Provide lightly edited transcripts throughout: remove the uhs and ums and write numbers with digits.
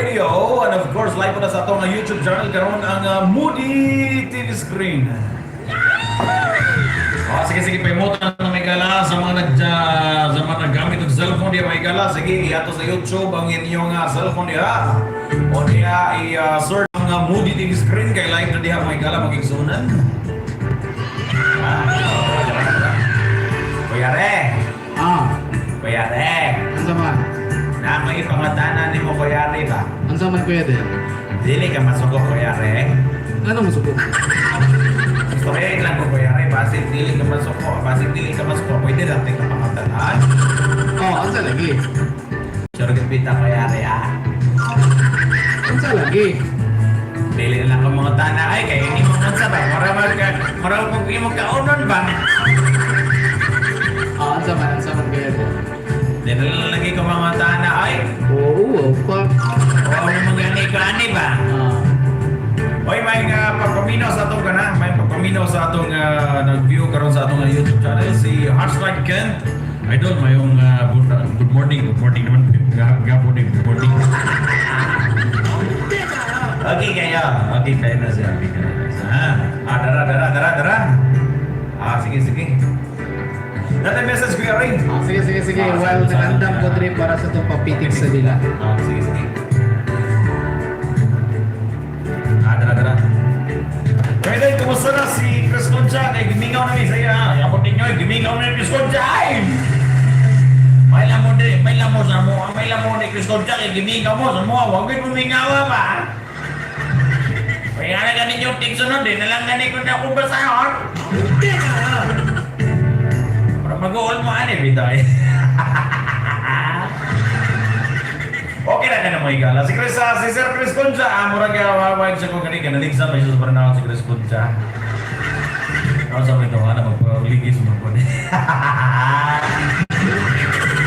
Radio and of course live po na sa atong YouTube channel karon ang Moody TV screen. Oh, sige sige, pahimutan na may gala sa mga nag sa mga naggamit og cellphone diya, may gala. Sige, iato sa YouTube ang inyong cellphone diha. O diha i-search ang Moody TV screen kay live na diha, may gala, magigsunan. Ah, Kuya Re, Ah, Kuya Re, unsa man? Na may pangatana nimo, Kuya Re, ba? Unsa man, Kuya Del? Dili ka masuko, Kuya Re. Ano mo suko? Istorya lang ko, Kuya Re, basin dili ka masuko, basin dili ka masuko, pwede lang tayo kapangatanan. Oh, unsa lagi? Sure bita, Kuya Re, ah. Unsa lagi? Dili na lang ko mga tana ay kay hindi mo unsa ba? Mura mag mura kung imo kaunon ba? Ah, unsa man, Kuya Del? Dili na lang lagi ko mga tana ay. Oo, wow pa. Oo naman gani ka ani ba? Ah, Oy, may nga pagpaminaw sa atong kana, may pagpaminaw sa atong nag-view karon sa atong YouTube channel si #Kent. Idol, mayong good morning, good morning naman. Gapon din, good morning. Okay kayo. Okay kayo na siya. Okay kayo na siya. Ha? Ah, dara, dara, dara, dara. Ah, sige, sige. Natin message, Kuya Ray. Ah, sige, sige, sige. Ah, While sige, nagandam sige. ko diri para sa itong papitik sa dila. Ah, sige, sige. Ah, dara, dara. Kaya dahil, kumusta na si Chris Concha? Kay gimingaw na mi sa iya. Abot ninyo, gimingaw na ni Chris Concha. Ay! May lamo di, may lamo sa mo, may lamo ni Chris Concha, kay gimingaw mo sa mo, wag mo mingaw ba? Kaya na ganin yung tigsunod, di na lang gani ko na akong basahon. Para mag-uol mo, ani, bitoy. Okay na ka na mga igala. Si Chris, si Sir Chris Concha, murag wawag siya ko gani, kanaligsan may siya sa paranahon si Chris Concha. Ako sa mga ito, ano, magpaligis mo po.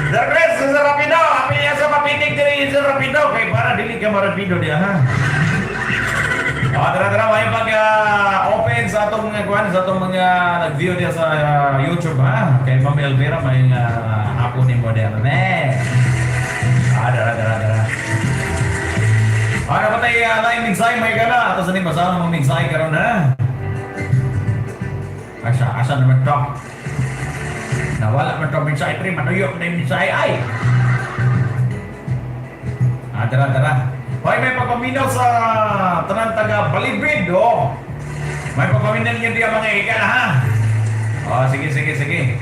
Sir Chris, Sir Rapido, api niya sa papitig diri, Sir Rapido, kay para dili ka marapido diya, ha? Ah, tara tara, may pag open sa atong mga kuan, sa atong mga nag-view diya sa YouTube, ha. Kay Ma'am Elvira, may hapon ni Moderne. Ah, dara dara dara. Ah, dapat ay laing mensahe may gala. Ato sa ning basahon mong mensahe karon, ha. Asa asa naman to? Nawala man to mensahe pre, manuyo na yung mensahe ay. Ah, dara dara. Hoy, may pagpaminaw sa tanan taga Balibid, oh. May pagpaminaw niyo diya mga higala, ha. Oh, sige sige sige.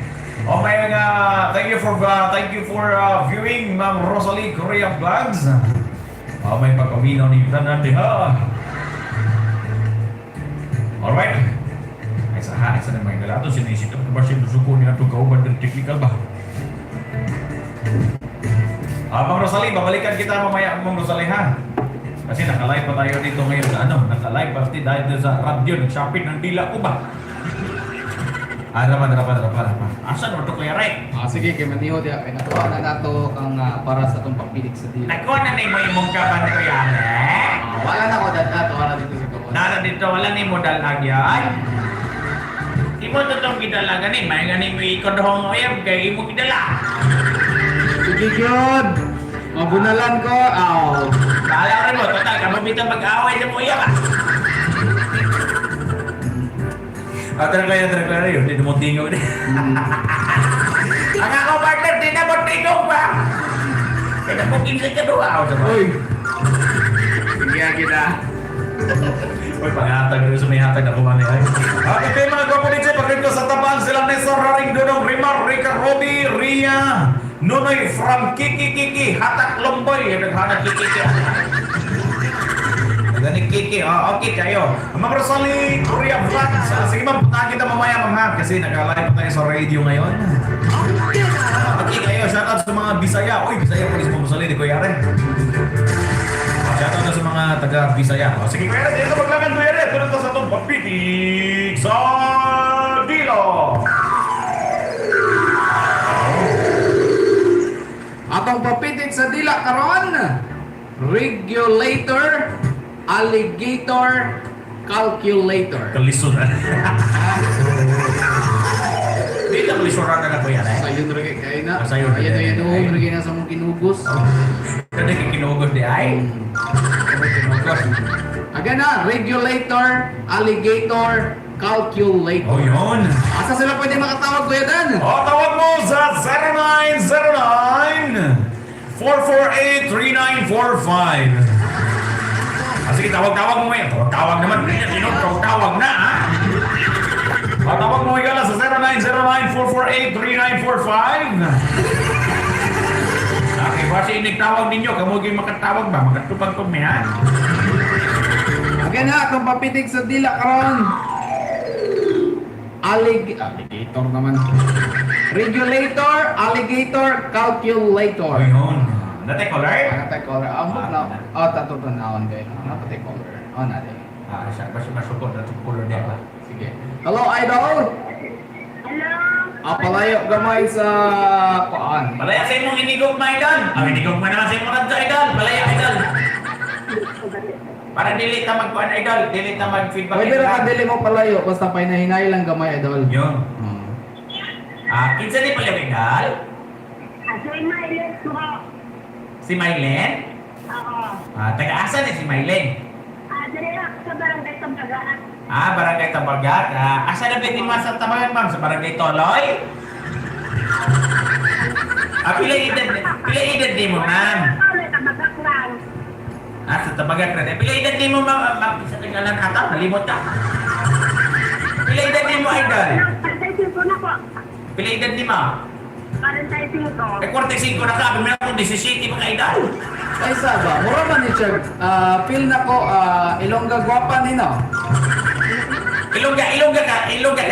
Oh, may nga thank you for viewing, Ma'am Rosalie Korea Vlogs. Oh, may pagpaminaw ni tanan diha. Alright. Ay sa ha, isa na mga higala. Ato sinisitap na ba siya suko ni ato kauban ng technical ba? Ah, Ma'am Rosalie, babalikan kita mamaya, Ma'am Rosalie, ha. Kasi naka-live pa tayo dito ngayon sa ano, naka-live pa dahil dito sa radyo, nag-shopping ng dila ko ba? Ah, rapan, rapan, rapan, rapan. Asa naman ito, Kuya Ray? Ah, sige, kay maniho diya. Kay natuwa na nato kang para sa itong papitik sa dila. Nakuha na nimo imong kaban, Kuya Ray. Ah, wala na ko dada, wala dito sa gawas. Nara dito, wala ni mo dalagyan. Imo to tong gidala gani, may gani mo ikodohong uyab kay imo gidala. Sige, gyud. Mabunalan ko. Aw. Bahala rin mo, total, kamo bitang mag-away sa mo uyab ah. Ah, tara kaya, tara kaya yun, hindi mo tingog din. Ang ako partner, di na mo tingog ba? Kaya mo kinsa ka doon, ah, Uy. Sige, kita. Uy, panghatag rin sa may hatag na kumani ay. Okay, mga gwapo dito, pag sa tabang sila Nestor Raring Dunong, Rimar, Rica, Roby, Ria, Nunoy from Kiki Kiki, Hatak Lomboy, naghanap Kiki Kiki. Gani Kiki, oh, okay kayo. Ma'am Rosalie, Korea Vlogs. Ah, sige ma'am, puntahan kita mamaya, ma'am, ha, kasi naka-live pa tayo sa radio ngayon. Okay kayo, shoutout sa mga Bisaya. Uy, Bisaya po si Ma'am Rosalie, di Kuya Ren. Shoutout na sa mga taga Bisaya. O, sige Kuya Ren, dito maglakan, Kuya Ren. Tulad sa atong papitik sa Dilo. Atong papitik sa dila karon. Regulator, alligator, calculator. Kalisod. Di ka lisuran na kuya eh. Sayon ra kay kay na. Ah, sayon ra Ayan kay ayan na. oh, ra kay na sa mong kinugos. Kani kinugos di ay. Kinugos. Aga na, regulator, alligator, calculator. Oh, yun. Asa sila pwede makatawag, Kuya Dan? O, tawag mo sa 0909 448 3945. Ah, sige, tawag-tawag mo ngayon. Tawag-tawag naman. Sino, tawag-tawag na, ha? O, tawag mo ngayon sa 0909 448 3945. Okay, basta inigtawag ninyo. Kamu yung makatawag ba? Makatupag ko ha? Aga na, atong papitig sa dila karon. Alligator naman. Regulator, alligator, calculator. O, yun. Natay color? Ano tayo color? Ang book na. Oh, tato tanawon kayo. Ano pa tayo color? Oh, natin. Ah, siya. Basta masukot na itong color niya ba? Sige. Hello, idol! Hello? Ah, palayo gamay sa kuan. Palaya sa imong inigog, ma, idol. Ang inigog man naman sa imong kadto, idol. Palaya, idol. Para dili ta magkuan, idol. Dili ta mag-feedback. Pwede ra ka dili mo palayo basta painahinay lang gamay, idol. Yun. Ah, kinsa ni pala, idol? Kasi may ko. Si Mylen? Oo. Ah, taga-asa ni si Mylen? Ah, dire ako sa barangay Tambagaan. Ah, Barangay Tabagat. Ah, asa na pwede mo sa Tabagat, ma'am? Sa Barangay Toloy? Ah, pila edad ni mo, ma'am? Toloy, Tabagak lang. Ah, sa Tabagat na. Pila edad ni mo, ma'am? Ma'am, sa tingalan ata, nalimot ta. Pila edad ni mo, idol? 45 na po. Pila edad ni mo? 45. Eh, 45 na ka, may akong 17 mga idol. Ay sa ba? Mura man ni Chag. Ah, feel na ko ah, Ilongga gwapa ni no. Ilongga, Ilongga ka, idol? Ilongga,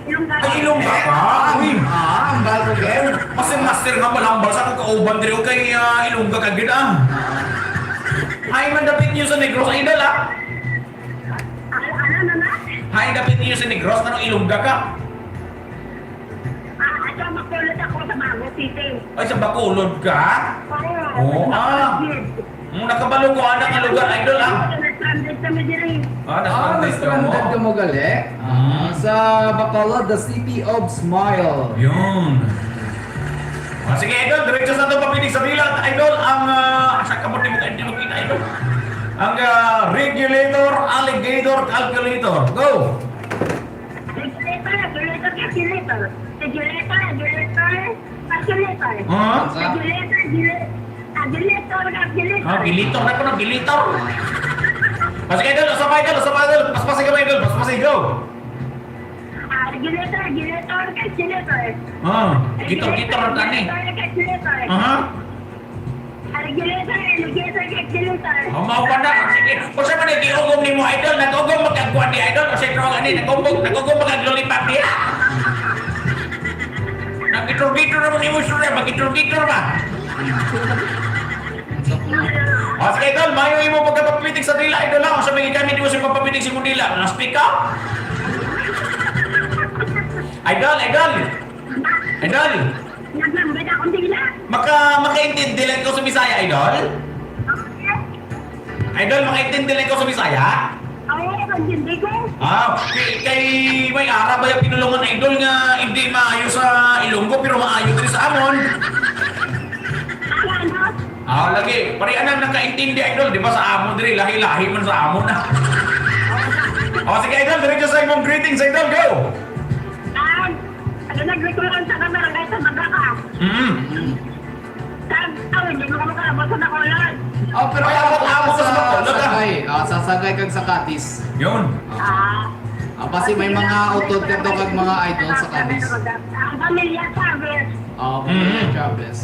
Ilongga. Ay, Ilongga ka? Uy, Ah, ang bago kay. Master, master nga malambal sa akong kauban diri o kay Ilongga ka gid ah. Ay, man dapit niyo sa Negros, idol ah. Ano, ano na? Hay, dapit niyo sa Negros, anong Ilongga ka? Ah, ato makulot ako sa Bago City. Ay, sa Bacolod ka? Oo. Oo, ah. Nakabalo ko anak ang lugar, idol ah. Na-stranded kami dire. Ah, Ah, na-stranded ka mo. na-stranded ka mo gali. Ah, sa Bacolod, the city of smile. Yun. Ah, sige, idol, diretso sa itong papinig sa bilang. Idol, ang sa kamot ni mo kayo, hindi mo kita, idol. Ang regulator, alligator, calculator. Go! Regulator, regulator, calculator. Regulator, regulator, calculator. Huh? Regulator, regulator, calculator. Ah, gilitor na ko na, gilitor. Ah, sige, idol, usap idol, usap idol. Paspasig ka ba, idol? Paspasig, go! Ah, regulator, regulator, calculator. Ah, gitor, gitor ang tani. Regulator, calculator. Aha. Ah, regulator, regulator, calculator. Oh, mao pa na. Sige. Kung sa man giugom ni mo, idol, nag-ugom magkagkuhan ni idol. Kasi droga ni, nag-ugom, nag-ugom magkag-lollipop niya. Nag-gitor-gitor naman ni mo, sure. Mag-gitor-gitor ba? O, sige, idol, mayo imo pagkapapitig sa dila, idol lang. Kung sa mga gamit mo sa pagpapitig sa dila, mga speak up. Idol, idol. Idol, Naglambad akong dila. makaintindi lang ko sa Bisaya, idol? Idol, makaintindi lang ko sa Bisaya? Oo, pagkindi ko. Ah, kay may ara ba yung pinulungan idol nga hindi maayo sa Ilonggo pero maayo diri sa amon. Ang ano? Ah, lagi. Pare anang nakaintindi idol, di ba sa amon diri lahi-lahi man sa amon na. Oh, sige idol, diretso sa imong greetings idol, go. Ang, ano nagrekulon sa barangay sa Magaka. Tag, oh, hindi mo kami kalabot sa Bacolod. Oh, pero Ay, abot abot sa sa Bacolod, ah. Sagay. Ah, sa Sagay kag sa Capiz. Yun. Ah. Ah, basi may mga utod kadto kag mga idol sa Capiz. Ang pamilya Chavez. Ah, pamilya Chavez.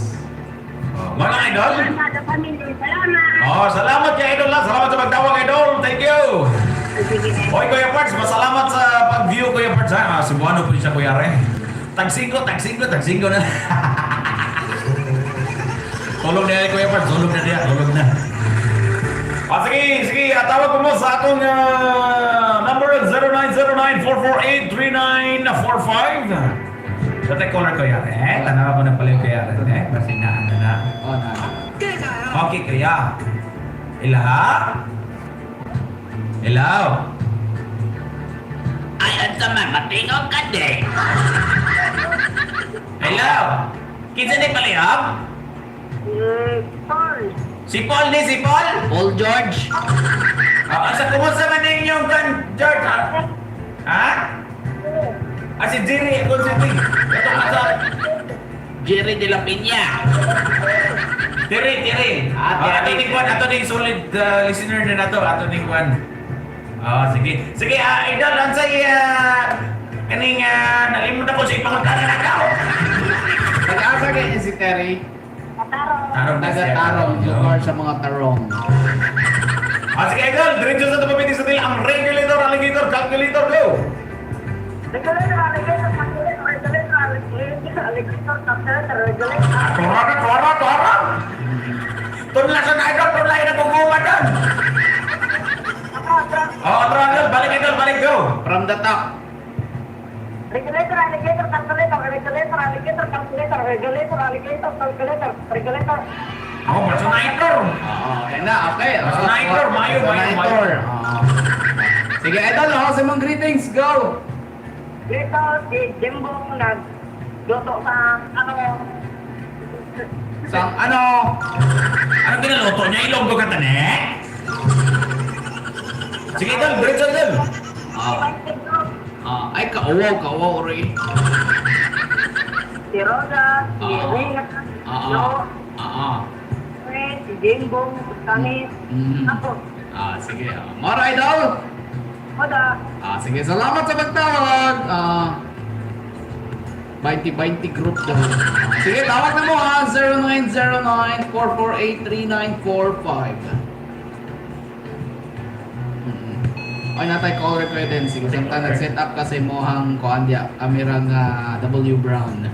Oh, mga idol. Salamat sa pamilya. Salamat. Oh, salamat kay idol lang. Salamat sa pagtawag idol. Thank you. Sige. Hoy Kuya Parts, masalamat sa pag-view Kuya Parts ha. Ah, Cebuano po siya Kuya Re. Tag-singko, tag-singko, tag-singko na. Tulog na yan, Kuya Parts, tulog na niya, tulog na. Ah, sige, sige, ah, tawag ko mo sa atong number 0909-448-3945. Sa caller Kuya Re, tanawa ko na pala yung Kuya Re, eh. Basta na, ano na. Oh, na. Okay, Kuya. Ilaha? Hello? Ay, unsa man, matingog ka di. Hello. Kinsa ni palihog? Paul. Si Paul ni si Paul? Paul George. Ah, sa kumusta man ninyong kan George? Ah? Ha? Ah, si Jerry, ako si Jerry. Ito ka sa Jerry de la Peña. Terry, Terry. Ah, Ah, Terry. ato ning kwan, ato ning solid listener na nato, ato ning kwan. Ah, sige. Sige, idol, unsay kaning nalimot ako sa ipangutana na ka. Nag-asa kay si Terry. Tarong. Tarong na Taga siya. Tarong, lugar sa mga tarong. Ah, sige, idol, diretso sa tupapiti sa nila ang regulator, alligator, calculator, go! Regulator, alligator, calculator, regulator, alligator, alligator, calculator, regulator. Tora na, tora, tora! Tunla sa na, idol, tunla yung naguguma doon! Ako, tra. Oh, tora, idol, balik, idol, balik, go! From the top. Regulator, alligator, calculator, regulator, alligator, calculator, regulator, alligator, calculator, regulator. Oh, Masonator! Oo, okay na, okay. Ah, Sniper, mayo, mayo, mayo. Sniper. Oo. Sige, idol, ako sa mga greetings, go! Dito, si Jimbong nagluto sa ano, Sa ano? Anong ginaluto niya? Ilonggo ka tani? Sige, idol, diretso, idol! Ah, ah, ay, kauwaw, kauwaw, Roy. Si Rosa, si Rina, Ah, Lo, ah, ah. si Jimbong, si Tanis, ako. Ah, sige. Ah. Mara, idol! Oda. Ah, sige, salamat sa pagtawag. Ah, 20-20 group daw. Ah, sige, tawag na mo ha. 0909-448-3945. Ay, natay call reference. Sige, samtang nag-set up kasi mohang kuan diya, camera nga W Brown.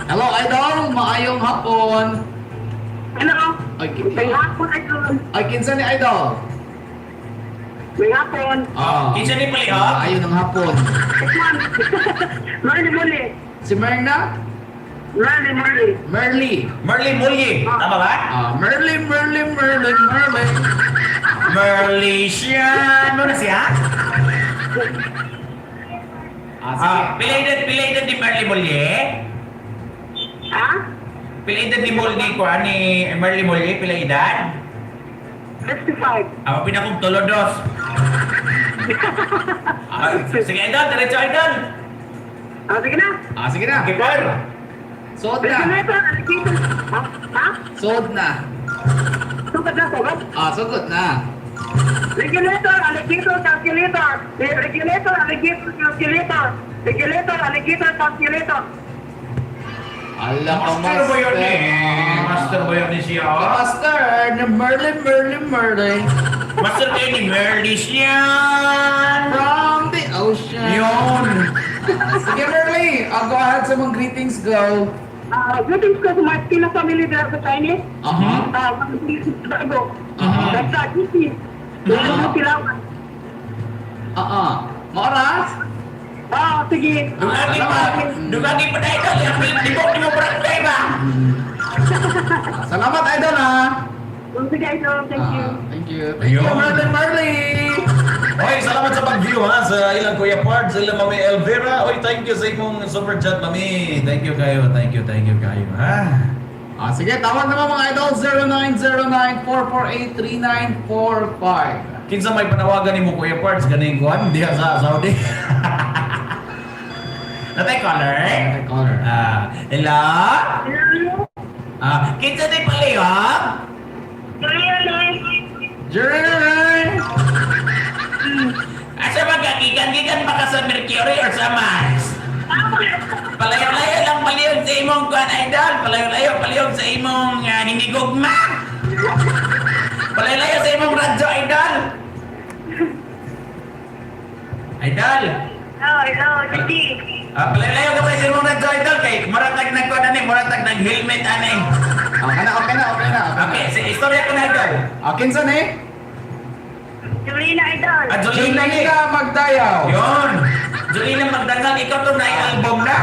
Hello, idol! Maayong hapon! Ano? Ay, May hapon, idol. ay, kinsa ni idol? May hapon. Ah. Kinsa ni palihog? Maayo ng hapon. Marley, Marley. Si Myrna? Marley, Marley. Merly. Merly Mulye, tama ba? Ah, Merly, Merly, Merly, Merly. Merly siya. Ano na siya? Ah, sige. Ah, pila edad ni Merly Mulye? Ha? Pila edad ni Mulye ko, ni Merly Mulye, pila edad? 55. Ako pinakong tulodos. Ah, sige, idol, diretso, idol. Ah, sige na. Ah, sige na. Okay, par. Sold na. Regulator, alligator. Ha? Ha? Sold na. Sugod na, sugod. Ah, sugod na. Regulator, alligator, calculator. Regulator, alligator, calculator. Regulator, alligator, calculator. Ala ka, Master ba yun eh? Master ba yun ni siya? Ka master na Merly, Merly, Merly. Master kayo ni Merly siya. From the ocean. Yun. Ah, sige, Merly. Ah, go ahead sa mga greetings, go. Ah, greetings ko sa mga Pina family there sa Chinese. Aha. Ah, bago. Basta, GC. Uh-huh. Silawan. Ah, ah. Maoras? Ah, sige. Dungagi pa. Dungagi pa na idol. Di mo, di mo barangay ba? Ah, salamat, idol, ha. Sige, idol. Thank you. Ah, thank you. Thank you, Ayun. Merly, Merly. Oy, salamat sa pag-view ha sa ilang Kuya Pards, sa ilang Mami Elvira. Oy, thank you sa imong super chat, Mami. Thank you kayo, thank you, thank you kayo, ha? Ah, sige, tawag naman mga idol, 0909-448-3945. Kinsa may panawagan nimo Kuya Pards ganing kuan diha sa Saudi. Natay caller? Okay, caller. Ah, hello? Hello? Ah, kinsa ni palihog? Really? Jerry! Asa ba ka? Gikan-gikan ba ka sa Mercury or sa Mars? Palayo-layo lang palihog sa imong kuan idol. Palayo-layo palihog sa imong hinigugma. Palayo-layo sa imong radyo idol. Idol. Oh, hello, Titi. Ah, palayo-layo ka pa sa imong radyo idol kay muratag nag kuan ani, muratag nag helmet ani. Okay na, okay na, okay na. Okay, sa istorya ko na idol. Ah, kinsa ni? Julina, idol. Ah, Jolina ni. Julina Magdayaw. Yun. Jolina Magdangal, ikaw to na album na.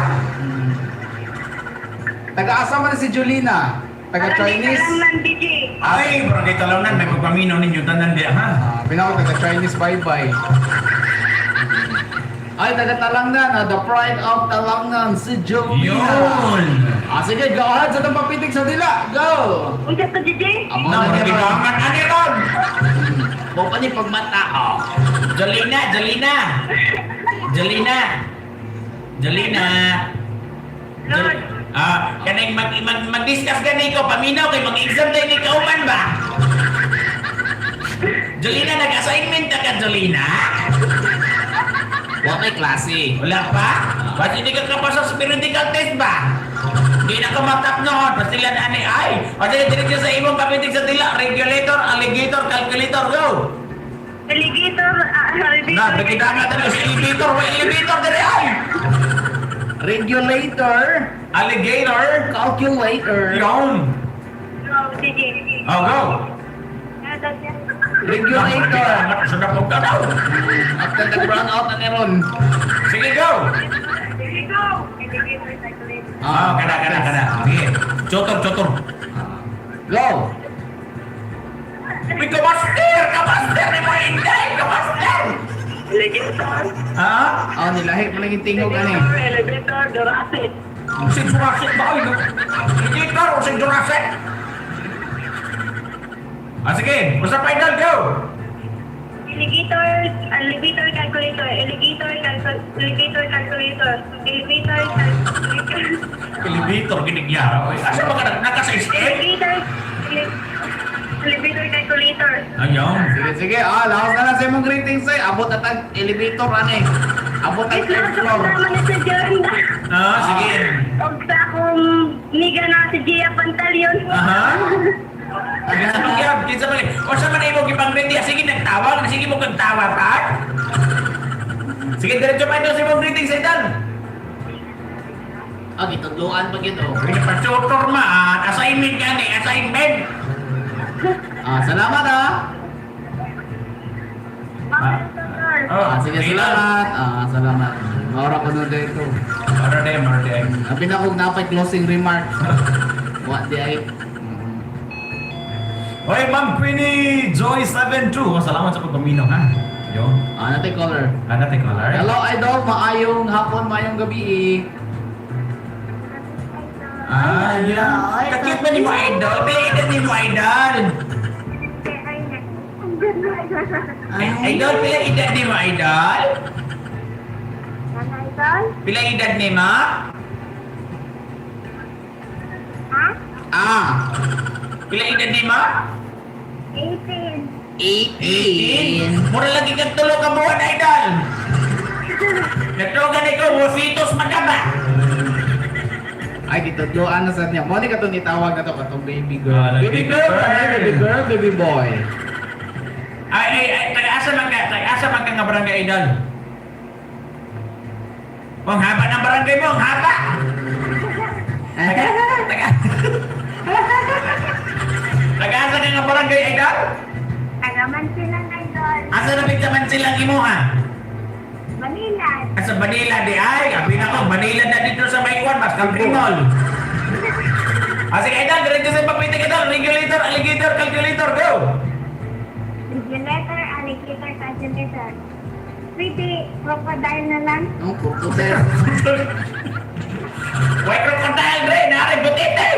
Taga-asa man si Julina? Taga Chinese? Lang ng DJ. Ay, barangay Talawnan, may pagpaminaw ninyo tanan di ha. Ah, pinako taga Chinese bye-bye. Ay, taga Talangnan, the pride of Talangnan, si Jolina. Yun! Ah, sige, go ahead sa itong papitik sa dila. Go! Unsa to, Gigi? Amo Na, na niya ron. magidangan ani ron. Mo pa ni pagmata oh. Jolina, Jolina. Jolina. Jolina. Lord. Ah, kanang mag mag mag-discuss gani ko paminaw kay mag-exam tayo ni kauban ba? Jolina, nag-assignment ka ka, Jolina? Wa may klase. Wala pa? Ba't hindi ka kapasa sa periodical test ba? Hindi na ka matap noon. Basta sila na ani ay. O sige, diretso sa imong kapitig sa dila. Regulator, alligator, calculator, go! Alligator, alligator. Na, nagkidama tayo sa elevator. May elevator diri ay! Regulator, Alligator. calculator. Yun. Go, sige. Oh, go. Ah, that's it. Regulator. Sudah po ka daw. After the brown out na ni ron. Sige, go. Sige, go. Alligator, calculator. Ah, kada, kada, kada. Sige. Chotor, chotor. Go! Uy, kamaster! Kamaster ni mo inday! Kamaster! Alligator. Ha? Ah, nilahi mo lang yung tingog ani. Elevator, elevator, Jurassic. Si Jurassic ba? Uy, Alligator o si Jurassic? Ah, sige. Basta final, go! Alligator, elevator, calculator, alligator, elevator, calculator, elevator, calculator, Elevator, ginigyara. Uy, asa ba ka naka sa SM? elevator, elevator, calculator. Ayun. Sige, sige. Ah, laos na lang sa imong greetings eh. Abot at ang elevator ani. Abot ang Wait third lang, floor. kasama na si John. Ah, sige. Og sa akong niga na si Gia Pantaleon. Aha. Kinsa man gyud, kinsa man. O sa man imo gipang-greeting, sige nagtawag, sige mo kag tawa pa. Sige, diretso pa ito sa imong greetings, Idol. Ah, gitudloan pa gyud oh. Sige, pa-tutor ma, ah. Assignment ka ni, assignment. Ah, salamat ah. Ah. Ah, sige, salamat. Ah, salamat. Maura ko na dito. Order dem, order dem. Abi na kog napay closing remark. Wa di ay. Hoy, Ma'am Queenie Joy 72. Oh, salamat sa pagpaminaw ha. Yo. Ah, natay caller. Ana tay caller. Hello idol, maayong hapon, maayong gabi eh. Ah, yeah. Kakit man ni mo idol. Pili ni mo idol. Ay, idol, pila edad ni mo idol? Pila edad ni mo? Ah, Pila edad ni mo? 18. 18. Mura lagi kag tulo ka buwan, idol. Nagtugan ikaw, Rositos magaba. Ay, gitudloan na sa niya. Mo ni katong gitawag na to katong baby girl. Ah, Baby baby girl, girl. ay, baby girl, baby boy. Ay, ay, ay, taga-asa man ka, taga-asa man ka nga barangay, idol. Ang haba ng barangay mo, ang haba. Taga, taga. Taga-asa ka nga barangay, idol? Tagaman silang idol. Asa na bigta man silang imuha? Manila. Asa Manila di ay, abi na ko, Manila na dito sa may kwan, mas Country Mall. Ah, sige, idol, diretso sa papitik, idol. Regulator, alligator, calculator, go! Regulator, alligator, calculator. Pwede, crocodile na lang. No, crocodile. Why crocodile, Dre? Nari, butite!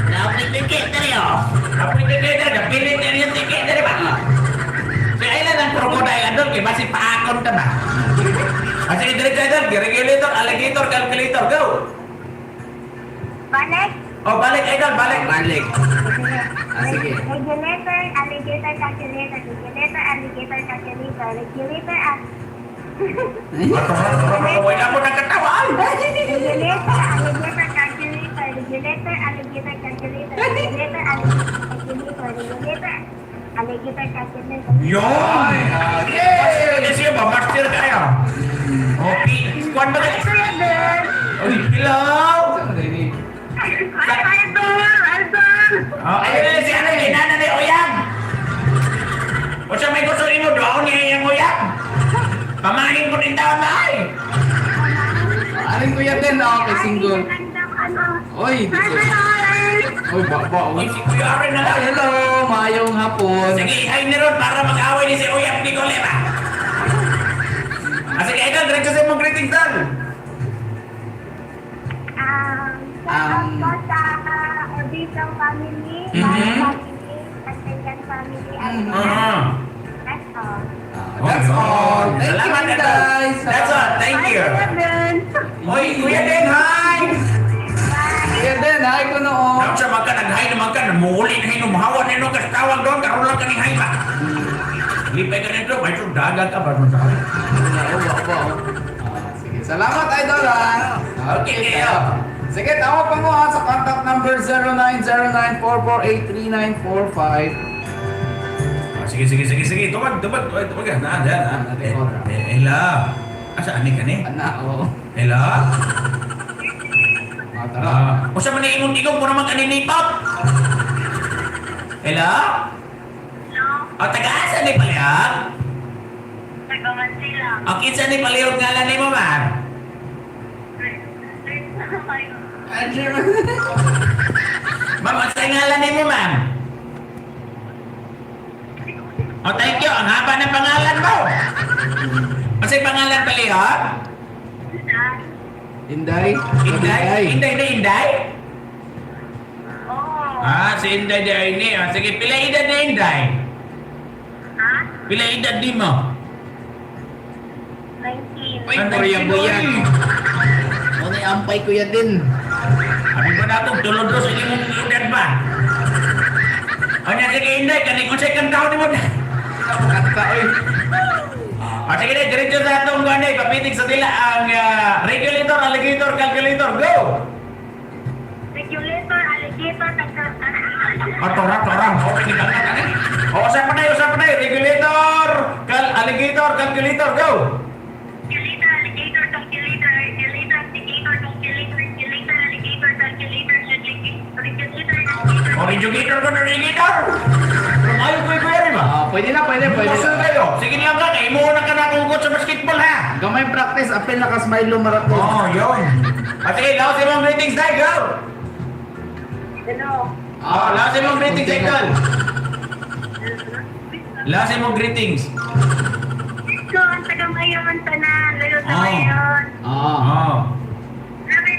Naapay ticket diri oh. Apoy ticket, Dre. Napilit niya yung ticket, Dre ba? So, ilan ang crocodile, idol? Kaya basi paakon ka ba? Ah, sige, diretso, idol. Regulator, alligator, calculator, go! Balik. Oh, balik, idol, balik. Balik. Ah, sige. Regulator, alligator, calculator. Regulator, alligator, calculator. Regulator, Wala mo nagkatawaan. regulator, alligator, calculator. Regulator, alligator, calculator. Regulator, alligator, calculator. Regulator, alligator, calculator. Yun! Yay! Kasi siya ba? Master kayo. Okay. Kwan ba kayo? Uy, hello! Ay, idol! Idol! Oh, ayun na si ano, inana ni Oyang. O siya may gusto nimo, doon niya yung Oyang. Pamahin ko din taon na ay. Aling kuya din ako kay single. Ano? Oy, dito. Oy, baba. Uy, Oy. si Kuya Aaron na lang. Hello, maayong hapon. Sige, ay ni Ron para mag-away ni si Oyang ni Golema. Sige, idol, diretso sa imong greetings, dal. Shout out po sa Orbito family, Mara family, Pagkayan family, at that's all. That's all. Thank you, Salamat, idol. guys. That's all. Thank Bye, you. Kuya Ben. Oy, Kuya Den, hi! Bye. Kuya Den, hi ko noon. Daw sa magka, nag-hi naman ka, namuuli na hinumahawa na nung tawag doon, karoon lang ka ni hi ba? Lipay ka nito, may dagat ka ba? Ba, ba. Sige. Salamat, idol, ah. Okay, kayo. Sige, tawag pa mo ha sa contact number 0909-448-3945. Sige, sige, sige, sige. Tubag, tubag, tubag, tubag. Na, dyan, ha? Natin Eh, kontra. eh, Ella. Asa, ani ka ni? Ana, oo. Ella? Tara. Usa man na imong tigong, muna man kaninipot. Hello? Hello, O, taga-asa ni Palihog? taga Mansila. O, kinsa ni Palihog ngalan ni mo, ma'am? Andrew. Ma'am, ang sa ngalan ni mo, ma'am? O, thank you. Ang haba ng pangalan mo. Ang sa pangalan, Palihog? Inday. Inday? Inday na Inday? Oo. Ah, si Inday di ay ni. Ah, sige, pila edad ni Inday? Ha? Pila edad ni mo? 19. Uy, Korea Buyan. Muna ampay kuya din. Sabi ko na itong tulod sa imong edad ba? O niya, sige Inday, kaning unsay kang taon ni mo? Kanta, oy. O sige na, diretso sa atong ganay, papitig sa dila ang regulator, alligator, calculator, go! Regulator, alligator, taga. O, tora, tora, okay, kita na kani. O, usa pa na, usa pa na, regulator, alligator, calculator, go! Regulator, alligator, calculator, regulator, alligator, calculator, regulator, alligator, calculator, regulator, alligator. O, regulator ko na regulator! Ayaw ko ikuya ba? Pwede na, pwede, pwede. Puso kayo. Sige lang ka, kay mo na ka na kung sa basketball ha. Gamay practice, apel na ka smile maraton. Oh, yun. At sige, laos imong greetings dai, go. Hello. Oh, laos imong greetings, idol. Laos imong greetings. Ko, ang taga mayon, tanan, layo sa Oh. mayon. Oh. Grabe.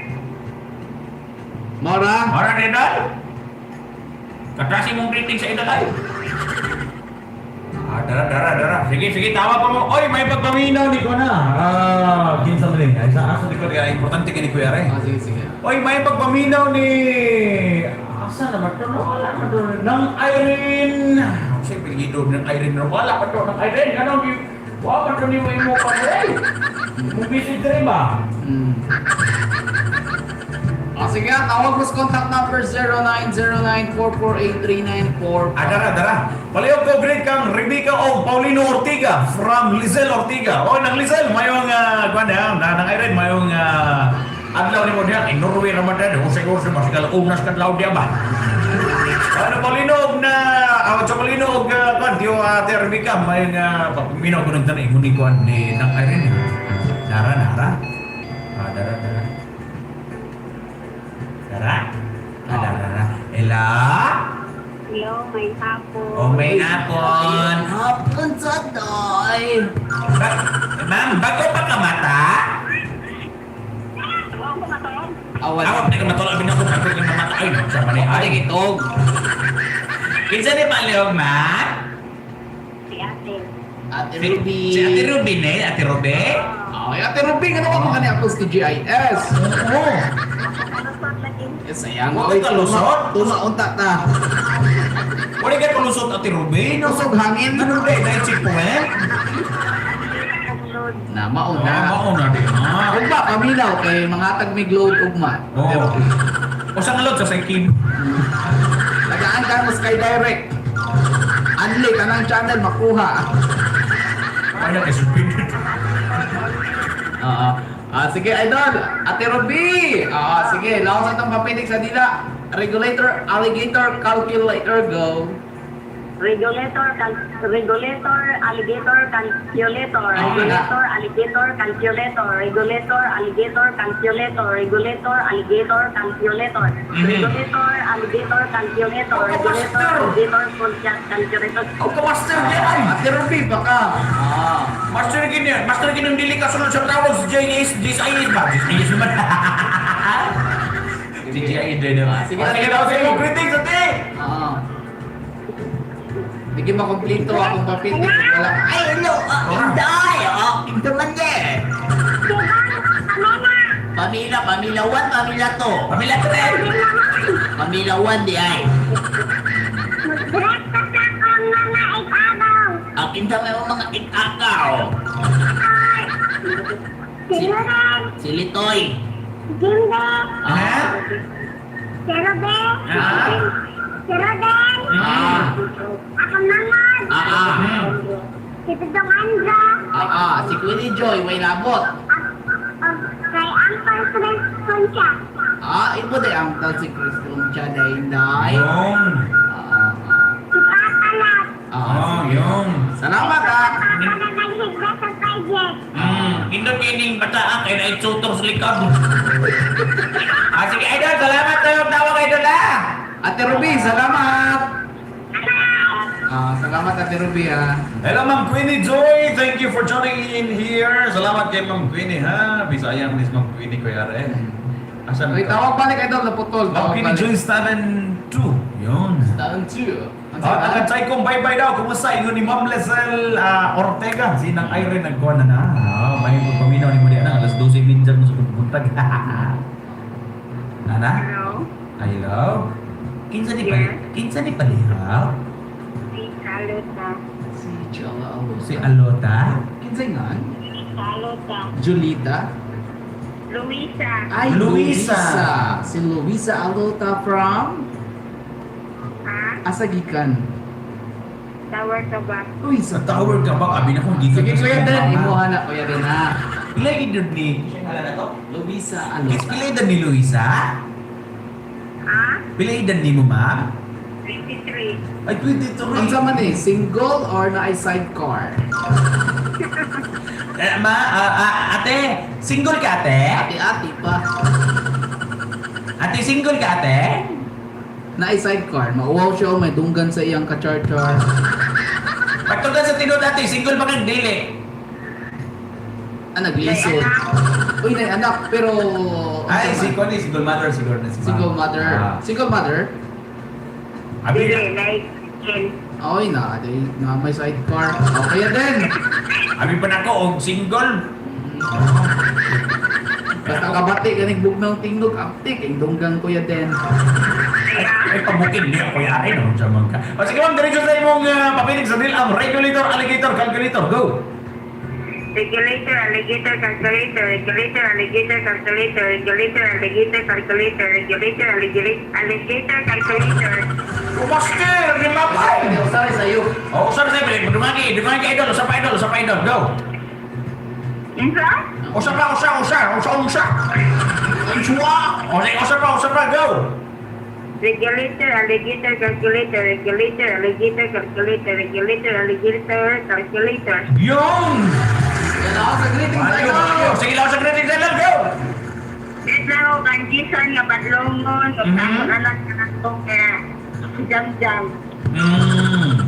Mora. Ora idol. Katasi mong greetings sa idol ay. Dara, dara, dara. Sige, sige, tawa pa mo. Oy, may pagpaminaw ni ko na. Kinsa man ni? Ay, sa asa ni ko kaya importante kini Kuya Ray. Sige, sige. Oy, may pagpaminaw ni asa na ba to? Wala pa to. Ng Irene. Kasi apelyido ng Irene. Wala pa to ng Irene. Ano gi Wa pa to ni mo imo pa eh. Mong visit diri ba? Sige, tawag mo sa contact number 0909-448-3945. Dara, dara. Palihog ko greet kang Rebecca o Paulino Ortiga from Lizelle Ortiga. Oy, nang Lizelle, mayong kuan na, nang Irene, mayong adlaw nimo diha kay Norway raman diha. Usay usay masikal unas kadlaw diha ba. Ano Paulino og na awat sa Paulino og kuan tiyo Ate Rebecca mayong pagpaminaw ko nang tanay ni kuan ni nang Irene. Dara, dara. Dara, dara. Dara. Dara, dara. Ella. Hello, may hapon. Oh, may hapon. Hapon sa day. Ma'am, bago pa ka mata? Ako ko matulog. Awan. Awag na ka matulog. Abi na ko bago ka mata. Ay, sa mani. Ay, Ay, gitog. kinsa ni palihog, ma'am? Si ate. Ate Ruby. Si Ate Ruby ne? Ate Ruby? Ay, Ate Ruby, ano ka mga ni Apples to GIS? Oo. Nakalusot lagi. Yes, sayang. Wa ka lusot? Tuna unta ta. Wala ka kulusot Ate Ruby. No, Lusog hangin. Ano ba? Dahil checkpoint? Ang load. Na mauna. Mauna din. Ugma paminaw kay mga tag may globe ugma. Oo. O sa ngalod sa Kim. Tagaan ka mo Sky Direct. Anli kanang channel makuha. Ay na kay suspended. Oo. Sige, idol. Ate Ruby. Sige, lawas atong papitik sa dila. Regulator, alligator, calculator, go. Regulator, regulator, alligator, calculator, regulator, alligator, calculator, regulator, alligator, calculator, regulator, alligator, calculator, regulator, alligator, calculator, regulator, alligator, calculator. O ka master diyan. Ate Ruby, baka. Ah. Master gini, master gini ang dili ka sunod sa tawag sa JS, JSIS ba? JSIS naman. Si JIS din naman. Sige, Ah, sige daw sa imong greetings, ate. Ah. Hindi makomplito akong papitik. Wala. Ay, hello! Inday! Oh, kinsa man ye? Pamila, Pamila 1, Pamila 2. Pamilya Trel. Pamila 1 di ay. Ang kinsa may mga ikakaw. Si Litoy. Ha? Ah. Ah, ah. Ah, ah. Si Queenie Joy, way labot. Ah, ibo day ang tal si Chris Concha day, Inday. Yun. Ah, ah, ah. Ah, Ah, sige. yun. Salamat ah. Indot kining bataan kay na tutor sa likod. Ah, sige idol, salamat sa iyong tawag, idol ah. Ate Ruby, salamat. Ah, salamat Ate Ruby ah. Hello, Ma'am Queenie Joy! Thank you for joining in here. Salamat kay Ma'am Queenie, ha? Bisaya man is Ma'am Queenie, Kuya Ren. Asan Uy, ka? tawag balik idol, naputol. Ma'am Tawag Queenie balik. Joy 72. Yun. Taon 2. Ang Ah, sabi? taga Chai kong bye-bye daw. Kumusta? Ingon ni Ma'am Lezel Ortega. Sinang Irene nagkuha na na. Ah, may pagpaminaw ni mo di na. Alas 12:30 mo sa buntag. Nana? Hello? Hello? Kinsa ni pali? Kinsa ni palihaw? Si Carlota. Si Chola Alota. Si Alota? Kinsay nga? Carlota. Julita? Luisa. Ay, Luisa. Luisa. Si Luisa Alota from Ha? Asagikan. Tower ka ba? Uy, Sa tower ka ba? Abi na kung gikan Sige, ka sa Kuya Den, mama. imuha na, Kuya Den, ha? Pila edad ni? Siya ngalan na to? Luisa Kis Alota. pila edad ni Luisa? Ha? Pila edad ni mo, ma'am? 23. Ay, 23. Ang sama ni, single or na ay sidecar? Eh, ma, ate, single ka, ate? Ate-ate pa. Ate, single ka, ate? Na ay sidecar. Mauwaw siya, oh, may dunggan sa iyang ka-char-char. Pagtugan sa tinud, ate, single ba kang dili? Ah, naglisod. Uy, nay anak, pero... Ay, Ang si sama? Connie, single mother siguro na si ma'am. Single mother. Ah. Single mother? Abi, Dili, like, Ken. Oy, na, di, na may sidecar. Okay din. Abi pa nako og single. Basta kabati ganing bugnaw tingog aptik ang dunggan kuya den. Ay, ay pabukin niya, kuya ay, no, siya man ka. O sige, ma'am, diretso sa imong papilig sa deal ang regulator, alligator, calculator, go! Regulator, alligator, calculator, regulator, alligator, calculator, regulator, alligator, calculator, regulator, alligator, alligator, calculator. Master, ni mapay. Ay, usay sa iyo. Oh, usap sa idol, dumagi, dumagi idol, usap pa idol, usap pa idol, go. Insa? Usap pa, usap, usap, usap, usap. Usap. O sige, usap pa, go. Regulator, alligator, calculator, regulator, alligator, calculator, regulator, alligator, calculator. Yung! Yan ako sa greetings Ayo, idol. ayo. Sige lang sa greetings, idol, go! Dito na ako kang Jason nga badlongon, ug akong anak nga ako nga jam-jam.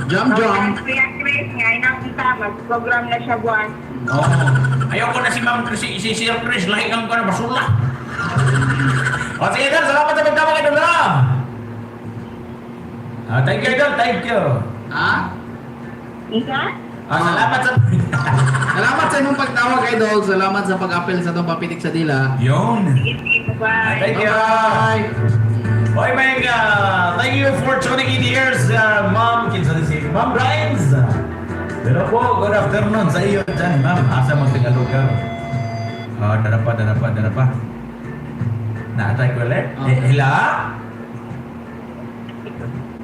Jam jam. Ug Kuya Chris nga inapunta mag-program na siya buwan. Oh. Ayoko na si Ma'am si, si Sir Chris, lahi kang ko na basura. O sige, idol, salamat sa pagtawag, idol, ha? Ah, thank you, idol, thank you. Ha? Insa? Ah, salamat sa... Salamat sa inyong pagtawag idol. Salamat sa pag-apel sa itong papitik sa dila. Yun. Sige, sige, bye. Thank you. Bye. Hoy, may thank you for tuning in here, sa Ma'am kinsa ni si Ma'am Rhymes. Pero po, good afternoon sa iyo dyan, ma'am. Asa man Tagalugar? Oh, dara pa, dara pa, dara pa. Naatay ko ulit. Okay. Eh, hila?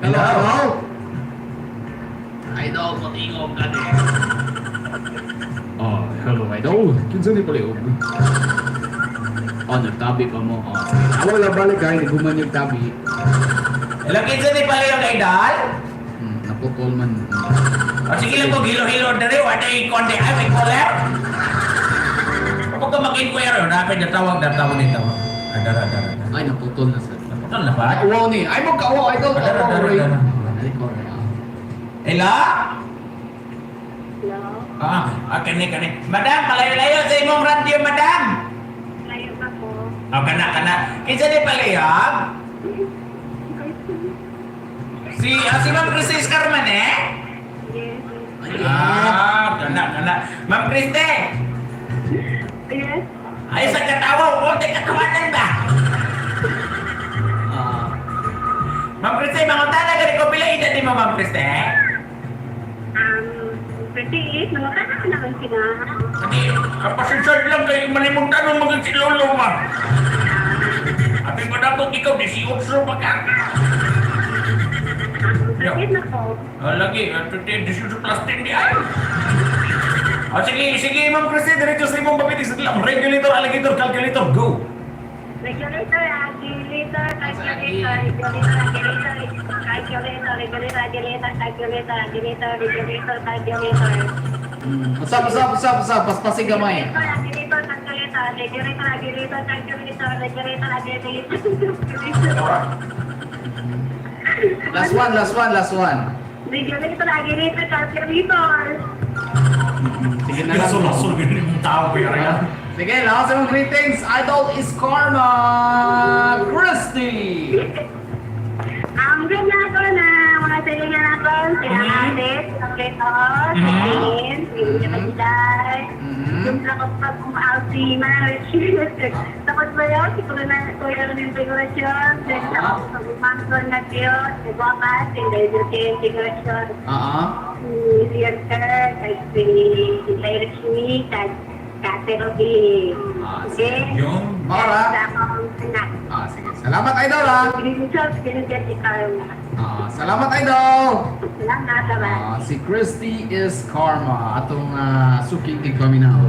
Hello. Hello? Idol, patingog ka din. Oh, hello idol. Kinsa ni pala Oh, nagtabi pa mo. Oh, sige. Awa lang balik ay, naguman yung tabi. Hello, kinsa ni pala yung idol? Naputol man. O sige lang ko, hilo-hilo dere, wala yung konti. Ay, may caller. Kapag ka mag-inquire, napin na tawag, na tawag nito. Ah, dara, dara, dara. Ay, naputol na sir. Naputol na ba? Ay, wow ni. Ay, mo ka, wow, idol. Dara, Wow, dara, Ray. dara. Ay, correct. Hello? Hello? Ah, kani, kani. Madam, palayo-layo sa imong radyo, madam. Layo pa ko. Oh, kana, kana. Kinsa di palihog? Si Ma'am Christy Scarman, eh? Yes. Ah, kana, kana. Ma'am Christy, Yes. ay sa katawa, huwag tayo katawanan ba? Ah, Ma'am Christy, mga tala, gani ko pila edad ni mo, Ma'am Christy? 38, mga kanak naman sila. Hindi, kapasensya lang kayo, malimutan mo maging si Lolo, ma. Abi mo na kung ikaw, 18 pa ka. 38 na ko. Ah, lagi, 18 plus 10 di ay. Ah, sige, sige, Ma'am Christy, diretso sa imong papitig sa dila. Regulator, alligator, calculator, go! Regulator, alligator, calculator, regulator, alligator, calculator, regulator, alligator, calculator, alligator, regulator, calculator. Usap, usap, usap, usap. Paspasig gamay. Regulator, alligator, calculator, regulator, alligator, calculator, regulator, alligator, calculator. Last one, last one, last one. Regulator, alligator, calculator. Sige na lang. Lasol, ganun yung tao, kuya Ray. Sige, lakas mong greetings. Idol is Karma Christy. Ang ganda ko na mga silingan ako, sila ate, sila Keto, si Tin, si Majiday, yung takot pag umaal si Marich. Takot ba yun? Si Kuya na, Kuya Runin Figurasyon, then takot sa Umangkon na Tiyo, si Guapa, si Lady Tin Figurasyon, si Rian Kerr, kay si Lyric kay Kate Ruby. Okay? Yung Mara. Sa akong anak. Ah, sige. Salamat, Idol, ah. Pinigusap, pinigyan si Carla. Ah, salamat, Idol. Salamat, bye. Ah, si Christy is Karma. Atong suki tigpaminaw.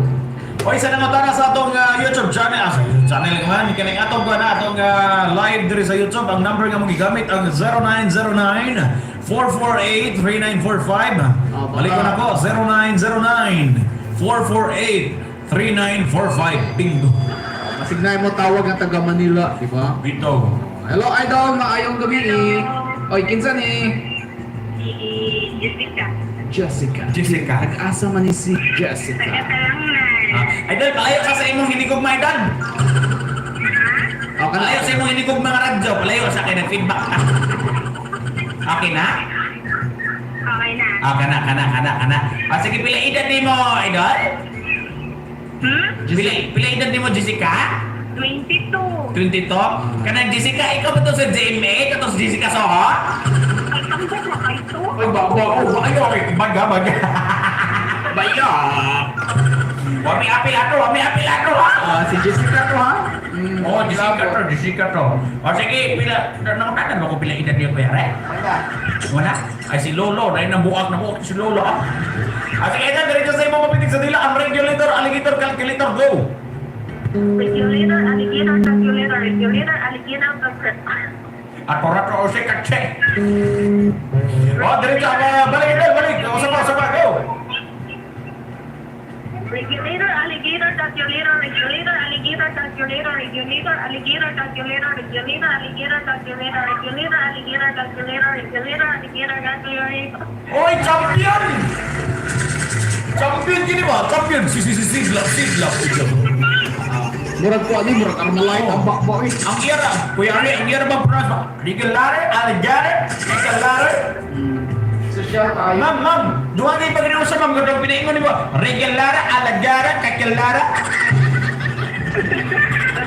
Oy, sa nangutana sa atong YouTube channel, sa YouTube channel man, kaning atong kuan na atong live diri sa YouTube, ang number nga mong gigamit ang 0909 448 3945. Oh, baka. Balik ko na ko 0909 448 3945. Bingo. Masignay mo tawag ng taga Manila, di ba? Bito. Hello, Idol. Maayong gabi. Oy, kinsa ni? Si Jessica. Jessica. Jessica. Nag-asa man ni si Jessica. Taga-Tarangnan. Ah, idol, palayo ka sa imong hinigog, mga idol. Oh, kana. Palayo sa imong hinigog, mga radyo. Palayo sa akin, nag-feedback ka. Okay na? Okay na. Ah, kana, kana, kana, kana. Ah, sige, pila edad ni mo, idol? Hmm? Pila edad ni mo, Jessica? 22. 22? Kanang Jessica, ikaw ba to sa GMA? Ikaw to sa Jessica Soho? Ay, ang ganda kay to. Oy, ba ba oh, ay, okay, baga baga. Bayo! Wami apil ato, wami apil ato, ha? Ah, si Jessica to ha? Mm, Oh, Jessica to, Jessica to. O sige, pila, nangutanan mo ko pila edad niyo, kuya, re? Wala. Wala? Ay, si Lolo, dahil nabuak, nabuak si Lolo, ah. Ah, sige, idol, diretso sa imong mapitig sa dila ang regulator, alligator, calculator, go. Regulator, alligator, calculator, regulator, alligator, calculator. Ato rato o si Katse. Oh, diretso, balik idol, balik. Usa pa, usa pa, go. Regulator, alligator, calculator, regulator, alligator, calculator, regulator, alligator, calculator, regulator, alligator, calculator, regulator, alligator, calculator, regulator, alligator, calculator. Oy, champion! Champion kini ba? Champion. Si si si siglap, siglap, siglap. Murag ko ani, murag Armalite ang bakbo eh. Ang ira, Kuya Ari, ang ira ba pronounce mo? Regulator, alligator, calculator. Social tayo. Ma'am, ma'am, duha na yung pag sa ma'am, katong pinaingon ni mo. Regular, alligator, calculator.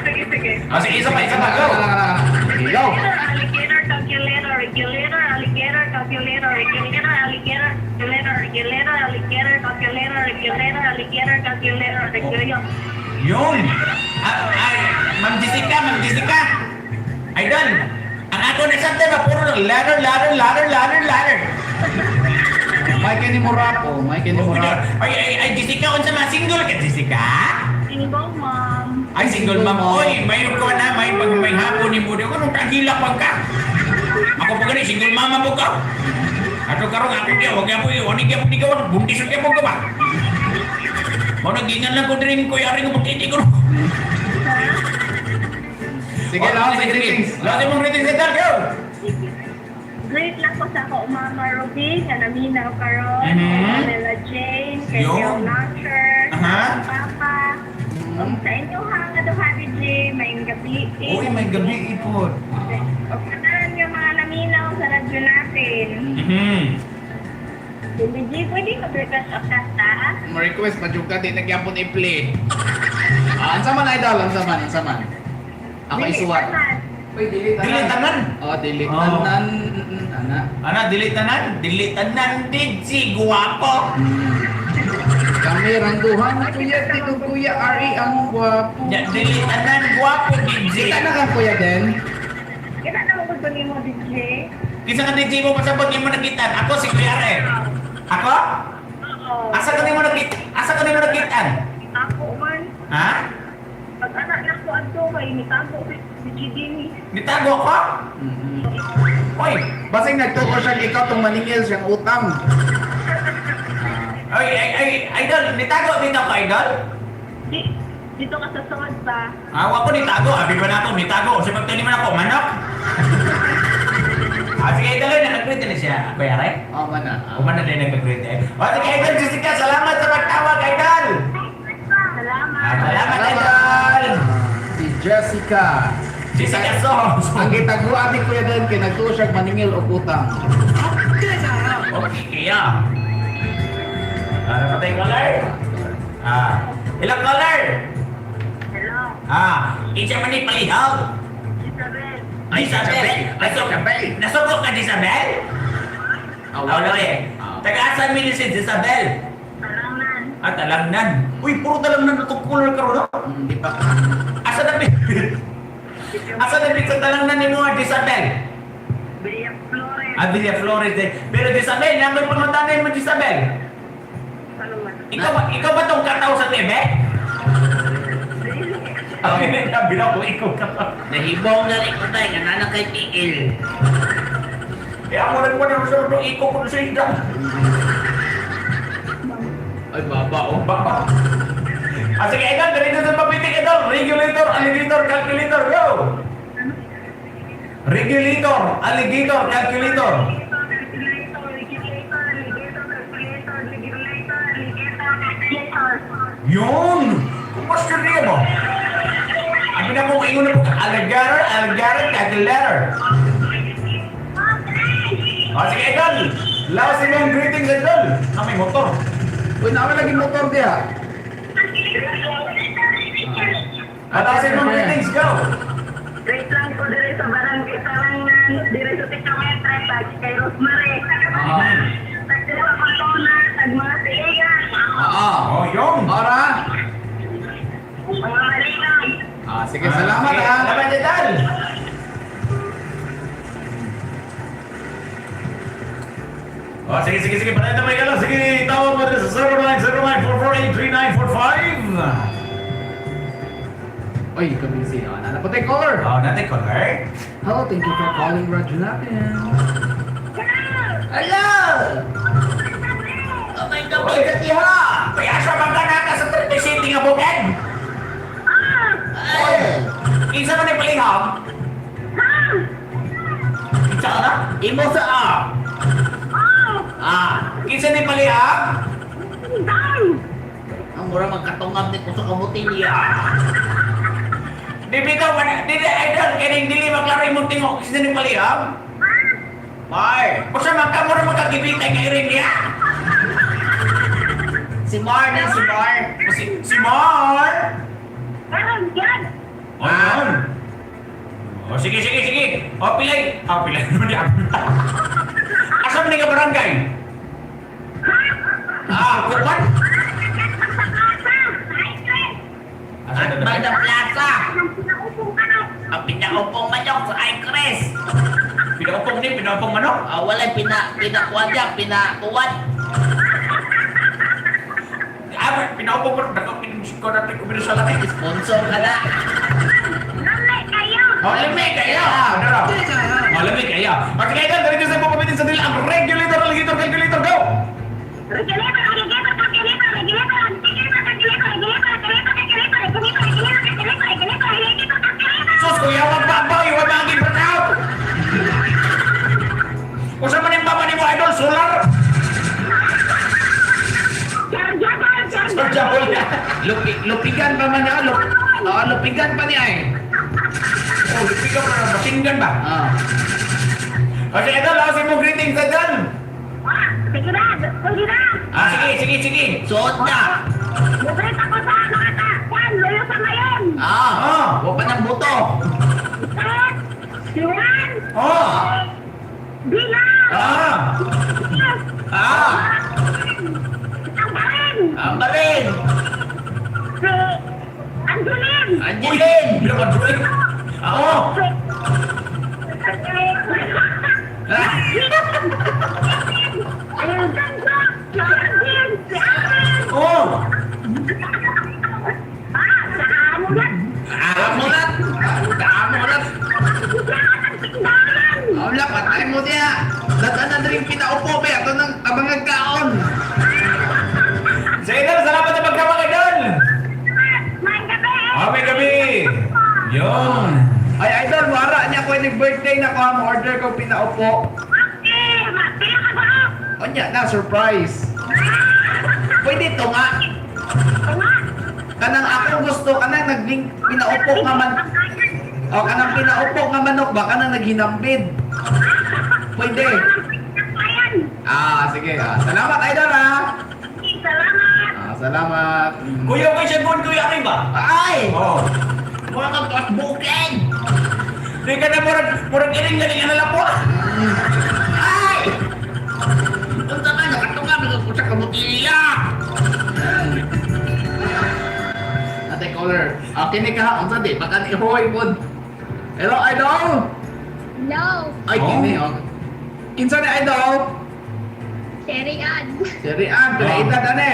Sige, sige. Ah, sige, isa pa, isa pa, go. Kana, kana, kana. Okay, go. Alligator, calculator, regulator, alligator, calculator, regulator, alligator, calculator, regulator, alligator, calculator, regulator, alligator, calculator, regulator. Yun! Ah, ay, Ma'am Jessica, Ma'am Jessica! Idol! Ang ako na sa tema, puro lang ladder, ladder, ladder, ladder, ladder. May kini mo rap, oh. May kini mo rap. Ay, ay, ay, Jessica, unsa ma single ka, Jessica? Single mom. Ay, single ma'am. Oy, may ko na, may pag may hapon ni mo. Di ko nung kahilak pag ka. Ako pa gani, single mama po ka. Ato karon ako diya, wag gyapon, wag gyapon di gawan, buntis gyapon ka ba? Mo nagingan lang ko diri ko yari nga pagtiti ko. Sige lang, sa greetings. Lahat mong greetings, idol, go! Great lang ko sa ako Mama Ruby nga naminaw karon, kay Mela Jane, kay Yun. Leo Launcher, sa akong papa. Ug sa inyo ha nga duha DJ, maayong gabi. Uy, may gabi ipod. Ug tanan nga mga naminaw sa radyo natin. DJ, pwede mag-request og kanta? Ma-request pa jud ka di nagyapon i-play. Ah, unsa man, idol, unsa man, unsa man. Ako Dili, isuwat. tanan. Uy, dili Dili tanan. Oh, dili Oh. tanan. Ana. Ana dili tanan, dili tanan DJ guwapo. Kami rangduhan na kuya, tito kuya Ari ang gwapo. Ya, dili tanan guwapo DJ. Kita na kang kuya Den. Kita na mo gusto nimo, DJ. Kinsa ka DJ mo pasabot nimo nakita? Ako si Kuya Re. Ako? Oo. Asa ka nimo nakita? Asa ka nimo nakitaan? Ako man. Ha? Pag anak na ko adto kay nitago ko si Gidini. Nitago ko? Oy, Basing nagtuko siya ikaw tong maningil siyang utang. Oy, ay, ay, idol, nitago dito ka, idol? Di dito ka sa sungod ba? Ah, wa ko nitago. Abi ba na ako, nitago. Sa pagtani man ako, manok. Ah, sige, idol, nag-greet na siya. Kuya Re? Oh, man na. Uma na din nag-greet eh. O, sige, idol, Jessica, salamat sa pagtawag, idol! Salamat. Ah, salamat, idol! Si Jessica. Jessica Sos! Ang gitaguan ni Kuya Den kay nagtuo siya maningil og utang. Okay, kaya. Ah, napatay caller? Ah, ilang caller? Hello. Ah, isa man ni palihog. Isabel. Ay, Isabel. Isabel. Nasuko ka, Isabel? Ah, Wala eh. Taga-asan mi ni si Isabel? Salamat. Ah, talangnan. Uy, puro talangnan na itong color karon no? Hindi pa. Asa na bi? Asa na bi sa talangnan ni mo, Isabel? Bria Flores. Ah, Villa Flores eh. Pero Isabel, namoy pamantanay mo, Isabel. Salamat. Ikaw ba tong kataw sa TV? Ay, sabi na ko, ikaw ka pa. Nahibong na rin ko tayo, nga na kay tiil. Kaya ako nagkuha ng resort ng ikaw ko sa ida. Ay, baba oh. Baba. Ah, sige, idol, diretso sa papitik, idol. Regulator, alligator, calculator, go! Regulator, alligator, calculator. Regulator, regulator, alligator, calculator, regulator, alligator, calculator. Yun! Kumusta niyo mo? Abi na kong ingon na po, alligator, alligator, calculator. Ah, sige, idol. Last imong greetings, idol. Ah, may motor. Uy, naman lagi motor diha. At sa imong greetings, go! Great lang ko dire sa barangay Tarangan, dire sa Tikametre, tag kay Rosemary. Tag sa Pantona, tag mga siligan, Oo. Oh, yun! Ora. mga malinaw. Ah, sige, salamat Sige, ah. Salamat, idol! Oh, sige, sige, sige. Patay na may galaw. Sige, tawag mo rin sa 0909-448-3945. Uy, kabisi. Oh, napatay caller. Oh, natin caller. Hello, thank you for calling Radyo natin. Hello! Oh my God, Uy, katiha! Kaya sa mga naka sa 30 City nga bukid! Ay! Kinsa man ni palihog? Kinsa ka na? Imo sa ah! Ah! Kinsa ni palihog? Ang mura magkatungam ni ko sa kamuti niya. Di bitaw man, di di idol kining dili maklaro imong tingog kinsa ni palihog? Mar! Usa man ka mura magkagibitay kay rin niya. Si Mar na si Mar! Si Mar! Parang yan! Oh, yun. Oh, sige, sige, sige. Oh, pilay. Oh, pilay. Asa man ni nga barangay? Ah, kuwan? Asa At na by the plaza! Ang pinaupong anak! Ang pinaupong manok sa iCres! Pinaupong ni, pinaupong manok. Ah, walay pinakuan niya, pinakuan. Ah, pinaupong manok. Dako, ko natin kumino sa laki. Sponsor ka na. Lamay kayo! Oh, lamig kayo! Ano raw? Oh, lamig kayo. Okay, idol, diretso sa pumapitin sa nila ang regulator. Lupigan pa man niya. Oh, lupigan pa niya eh. Oh, lupigan pa na machine gun ba? Ah. Kasi idol, ako sa imong greetings, idol. Ah, sige na, pwede na. Ah, sige, sige, sige. Suot na. Mabait ako sa ano ata. Juan, luyo sa ngayon. Ah. Ah. Wa pa ng buto. At, si Juan, Oh. Bila, Ah. Ah. ang Barin, Ang barin. si Angelin, Angelin. Bila ka drawing. Ah, oh. si Ayun, Ganjo, si Angelin, si Alvin. Oh. Ah, sa amulat. Amulat. Amulat. Sa tindahan. Wala, patay mo niya. Datan na rin pinaupo, be. Ato nang abangag kaon. Sige, idol, salamat sa pagkawag, idol. May gabi. Ah, may gabi. Yun. Ay, idol, wara niya ko yung birthday na ko. Mo order ko pinaupo. Okay, mapila ka ba? Onya na, surprise. Pwede to nga. Tunga. Kanang ako gusto, kanang nagling pinaupo nga man. O, kanang pinaupo nga manok ba? Kanang naghinambid. Pwede. Ayan. Ah, sige. Ah. Salamat, idol, ah. Salamat. Ah, salamat. Kuya, okay siya, good, kuya, okay ba? Ay! Oh. Mura kang tuwas bukid. Di ka na murag, murag iring galing ang lalapo. Ay! Unsa man nakatunga mga usa ka botilla. Ate caller. Ah, kini ka unsa di baka ni hoy pod. Hello, idol. Hello, Ay, kini oh. Kinsa ni idol? Sherry Ann. Seri Ann, pila Oh. edad ane?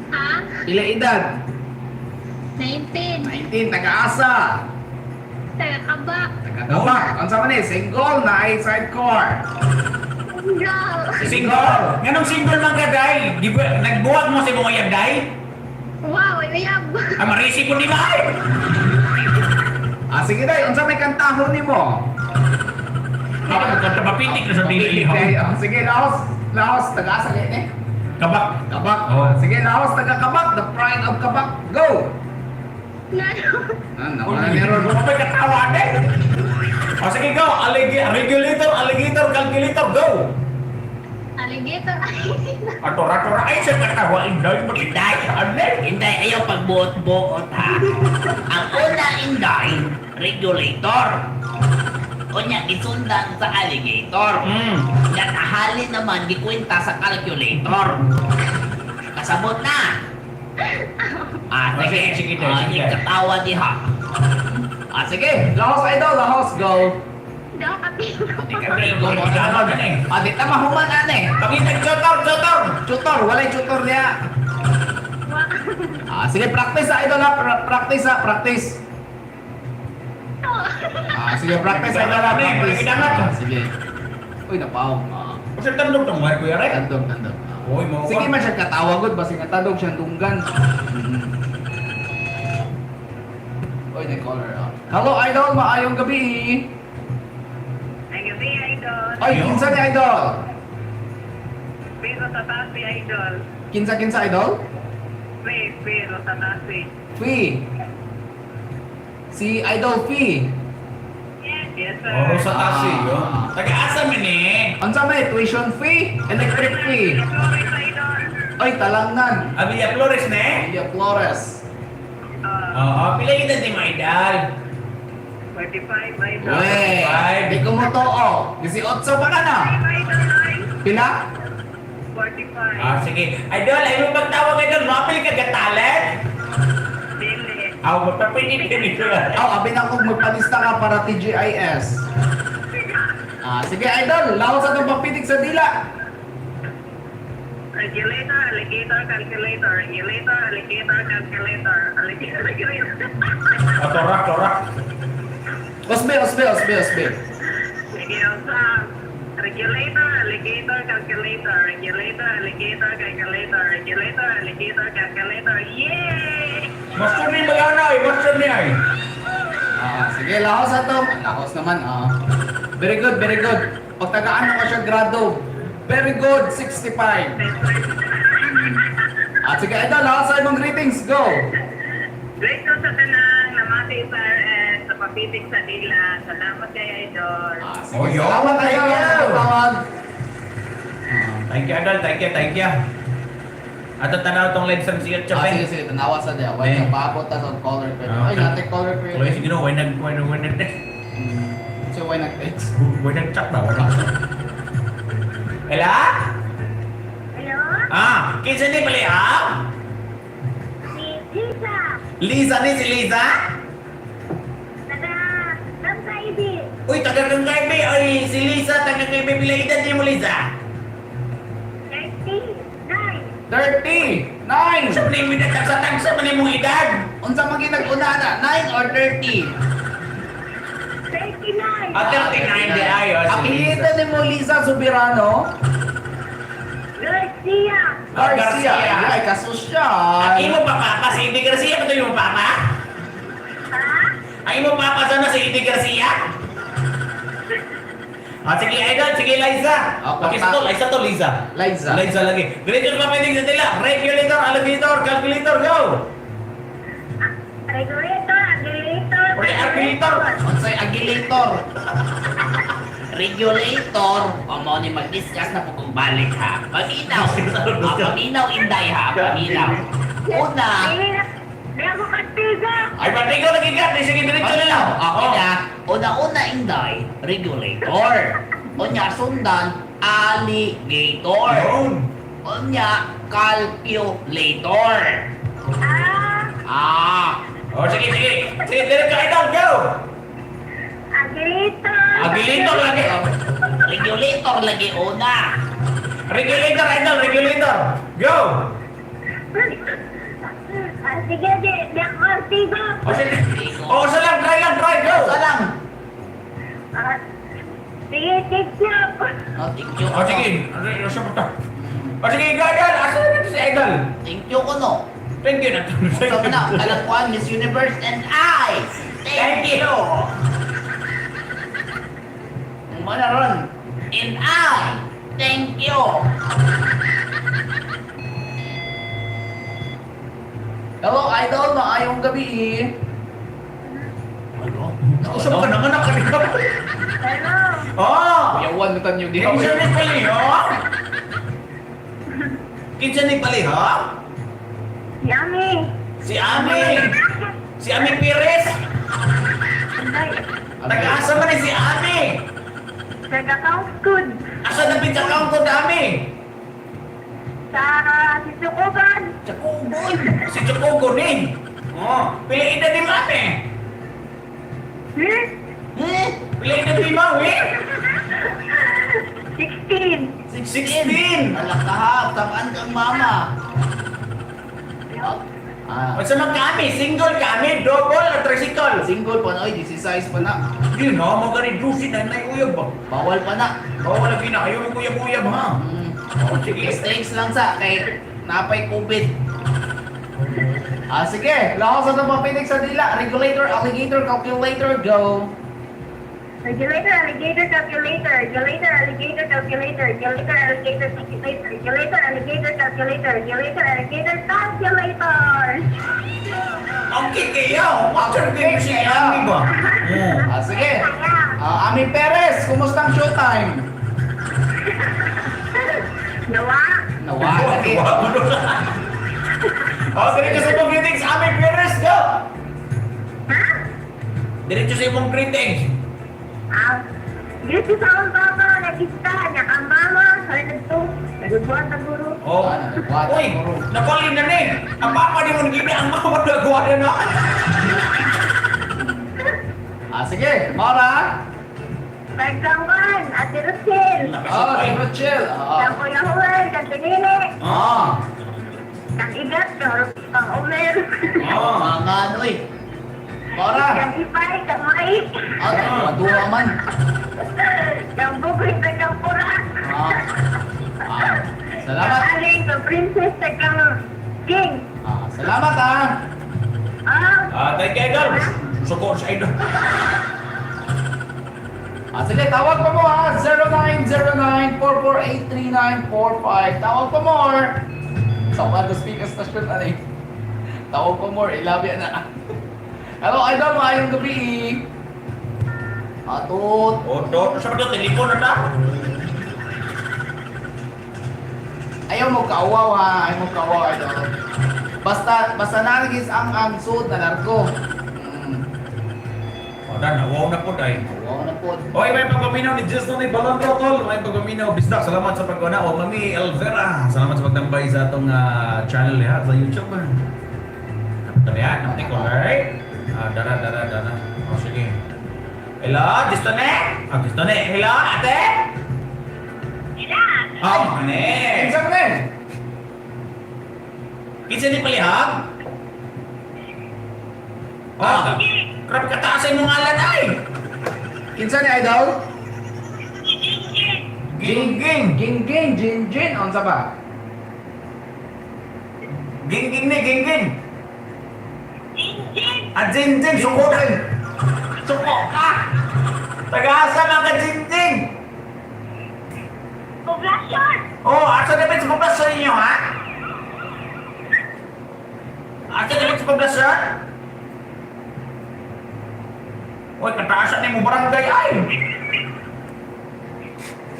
Ha? Pila edad? 19. 19, taga-asa. Taga Kabak. Taga-kabak. Unsa man ni? Single na ay sidecar. Single. Single. Nganong single man ka, day? Di ba, nagbuwag mo sa imong uyab, day? Wow, ay uyab. Ah, marisi po di ba? Ay! Ah, sige day, unsa may kantahon nimo? Ako, kanta mapitik na sa dili. Okay, ah, sige, laos. Laos, taga-asa kay ni. Kabak. Kabak. Oh. Sige, laos taga Kabak, the pride of Kabak. Go. Ngano? Ano, wala meron. Ano pa katawa din? O sige, go. Regulator, alligator, calculator, go. Alligator. Ay, Atora-tora. Ay, sa katawa, inday. Inday. Ano? Inday, ayaw pagbuot-buot ha. Ang una inday, regulator. Unya gisundan sa alligator. Natahali naman gikwenta sa calculator. Kasabot na. Ah, Oh, sige. sige, sige, Day, Ah, sige, Day. katawa diha. Ah, sige, laos idol, laos go. Daw kapilo. Go, go, go. Ah, di ta mahuman ane. Pakita, tutor, tutor. Tutor, walay tutor niya. Wow. Ah, sige, practice sa idol ha. Practice ha, practice. Ah, sige, practice idol ha, practice. Ah, sige. Uy, napaw. Ah, Kasi tandog tong wire, kuya, right? tandog, tandog. Ah. Uy, mga Sige man siya katawagod, basta nga tandog siya dunggan. Uy, nag-caller. Ah. Hello, idol, maayong gabi. Ay, gabi, idol. Ay, kinsa ni idol? Pero sa tasi, idol. Kinsa kinsa idol? Pero sa tasi. Fee. Si Idol Fee. Yes, yes, sir. Oh, sa tasi, Ah. yun. Taga-asa man eh. Unsa may tuition fee, electric fee. Flores, idol. Ay, talangnan. Avilla Flores na eh. Villa Flores. Oo, pila yun si mga idol. 45, idol. Wey, Five. di ko mo to, oh. 18 pa ka na. Idol, ay. Pila? 45. Ah, sige. Idol, ay mo pagtawag idol, mapil ka gatalet? Dili. Aw, magpapinig ka nito. Aw, abi na kong magpalista ka para TGIS. Ah, sige idol, lawas sa itong pampitik sa dila. Regulator, alligator, calculator, regulator, alligator, calculator, alligator, regulator. Ah, torak, torak. Osbe, osbe, osbe, osbe. Sige, sa regulator, alligator, calculator, regulator, alligator, calculator, regulator, alligator, calculator. Yay! Master ni Bayana eh, master ni ay. Ah, sige, lawas sa itong. Lawas naman, ah. Very good, very good. Pagtagaan na ko siya grado. Very good, 65. At sige, idol, ha, sa imong greetings, go! Great ko sa tanang namati sa RS, sa papitik sa dila. Salamat kay Idol. Ah, sige, Oh, yun. salamat, Thank idol. you. Tawag. Thank you, Idol. Thank you, thank you. Ato tanaw tong live stream sa YouTube Ah, eh. sige, sige, tanawa sa diya. Why Eh. na paabot ta sa caller credit. Ah, Ay, okay. natin caller Wala credit. sige no, why nag text? So, why nag-text? Why nag chat ba? Why nag-chat? Ela? Hello? Ah, kinsa ni pala ha? Si Lisa. Lisa ni si Lisa? Taga Damsaibi. Uy, taga kang kaibi. Uy, si Lisa, taga kaibi. Pila edad ni mo, Lisa? 39. 39! Sa man yung edad, sa tagsa man imong edad. Unsa man ginag-una na? 9 or 30? 39. Ah, 39 di ayo. Si Apelyido ni mo Lisa Subirano? Garcia. Ah, Garcia. Garcia. Ay, kasosyal. Ang imo papa, si Eddie Garcia, ba ito yung papa? Ha? Ang imo papa sana si Eddie Garcia? Ah, sige, Idol. Sige, Liza. Ah, Okay, sa to, Liza to, Liza. Liza. Liza lagi. Diretso sa papitig sa tila. Regulator, alligator, calculator, go! Regulator, alligator. Ore, alligator. Unsay agilator? Regulator. O mo ni mag-discuss na po kung balik ha. Paminaw. Ah, paminaw inday ha. Paminaw. Una, Di ako kastigo. Ay, patigo lagi ka. Sige, diretso na lang. Okay na. Una-una inday, regulator. Unya sundan, alligator. Yun. Unya, calculator. Ah, Ah, Oh, sige, sige. Sige, diretso, Idol, go! alligator. Alligator lagi. Regulator lagi una. Regulator, Idol, regulator. Go! Ah, sige, di ako kastigo. Oh, sige. Oh, sa lang, try lang, try, go! Sa lang. Ah, sige, thank you. Oh, thank you. Oh, sige. Ano, ano, siya pa Oh, sige, go, Idol. Asa na dito si Idol? Thank you ko no. Thank you na. So na, alam ko ang Miss Universe and I. Thank you. Mana ron? And I. Thank you. Hello, idol. Maayong gabi. Eh. Ano? Sa mga nanganak ka nito. Hello. Oh! Yawan na tanyo di. Kinsa ni pali, ha? Kinsa ni pali, ha? Yummy. Si Ami! Si Ami Perez! Ay, Taga-asa man ni si Ami! taga-Kaungkud. Asa na pinsa ko dami? Sa Sisukuban. Chakugon! Si Chakugon ni! Oh, pila edad ni Mami? Hmm? Hmm? Pila edad ni Mami? 16. 16! Alakahap, tamaan kang mama. Ah, Unsa man kami? Single kami, double or tricycle? single pa na oy, 16 pa na. Di na, magani dusi na nay uyab ba? Bawal pa na. Bawal lagi na kayo uyab-uyab ha. Oh, sige. Mistakes lang sa kay napay COVID. Ah, sige. Lakas sa itong papinig sa dila. Regulator, alligator, calculator, go. Regulator, alligator, calculator. Regulator, alligator, calculator. Regulator, alligator, calculator. Regulator, alligator, calculator. Regulator, alligator, calculator. Ang kikayaw, master din si Ami ba? Oh. Ah, sige. Ah, Ami Perez, kumusta ang showtime? Nawa. Nawa, lagi. Oh, diretso sa imong greetings, Ami Perez, go! Ha? Diretso sa imong greetings. Ah, dito sa akong papa, nagista, niya kang mama, sa nagto, nagbuhat na guro. Oh. Ah, nagbuhat Uy, guro. nakalin na ni. Ang papa ni mo nagini, ang mama nagawa na na. Ah, sige. Mara. Pagkangwan, Ate Rochelle, Ah, si Rochelle. Ah. kang Kuya Juan, kang Tinini, Ah. kang Igat, kang Omer, Oh. Mga ano eh. Mara. kang Ipay, kang Mike, Ah, madura man. kang Bugoy, kang Pura, Ah. Ah. Salamat. kang Aling, kang Princess, kang King. Ah, salamat ah. Ah, Ah, thank you, Idol. Suko sa Idol. Ah, sige, tawag pa mo ha. 0909-448-3945. Tawag pa more. Sa Wado Speaker Station, ano eh. Tawag pa more, ilabi na. Hello, idol, maayong gabi eh. Atot. O, do, sa ba telepono ta? Ayaw mo kaawaw ha, ayaw mo kaawaw, idol. Basta, basta nalagis ang sud na largo. O, dan, wow na po, day. Wow na po. Oy, may pagpaminaw ni Jason ni Balandro, tol. May pagpaminaw. Bisdak, salamat sa pagkuna. O, Mami Elvera, salamat sa pagtambay sa atong channel ha, sa YouTube. Ah. Dara yan, ang tikoy. Ah, dara, dara, dara. O, sige. Hello, gusto ne? Ah, gusto ne. Hello, ate? Ila! Ah, ane. Kinsa man eh? Kinsa ni palihag? Ah, grabe ka taas imong ngalan ay. Kinsa ni idol? Gingging. Gingging, Jin Jin, unsa ba? Gingging ni, gingging. Ah, jin, jin, suko na. Suko ka. Tagaasa man ka, jin, jin. Poblasyon! Oh, asa na ba sa poblasyon ninyo ha? Asa na ba sa poblasyon? Oy, kataasan ni mo barangay ay.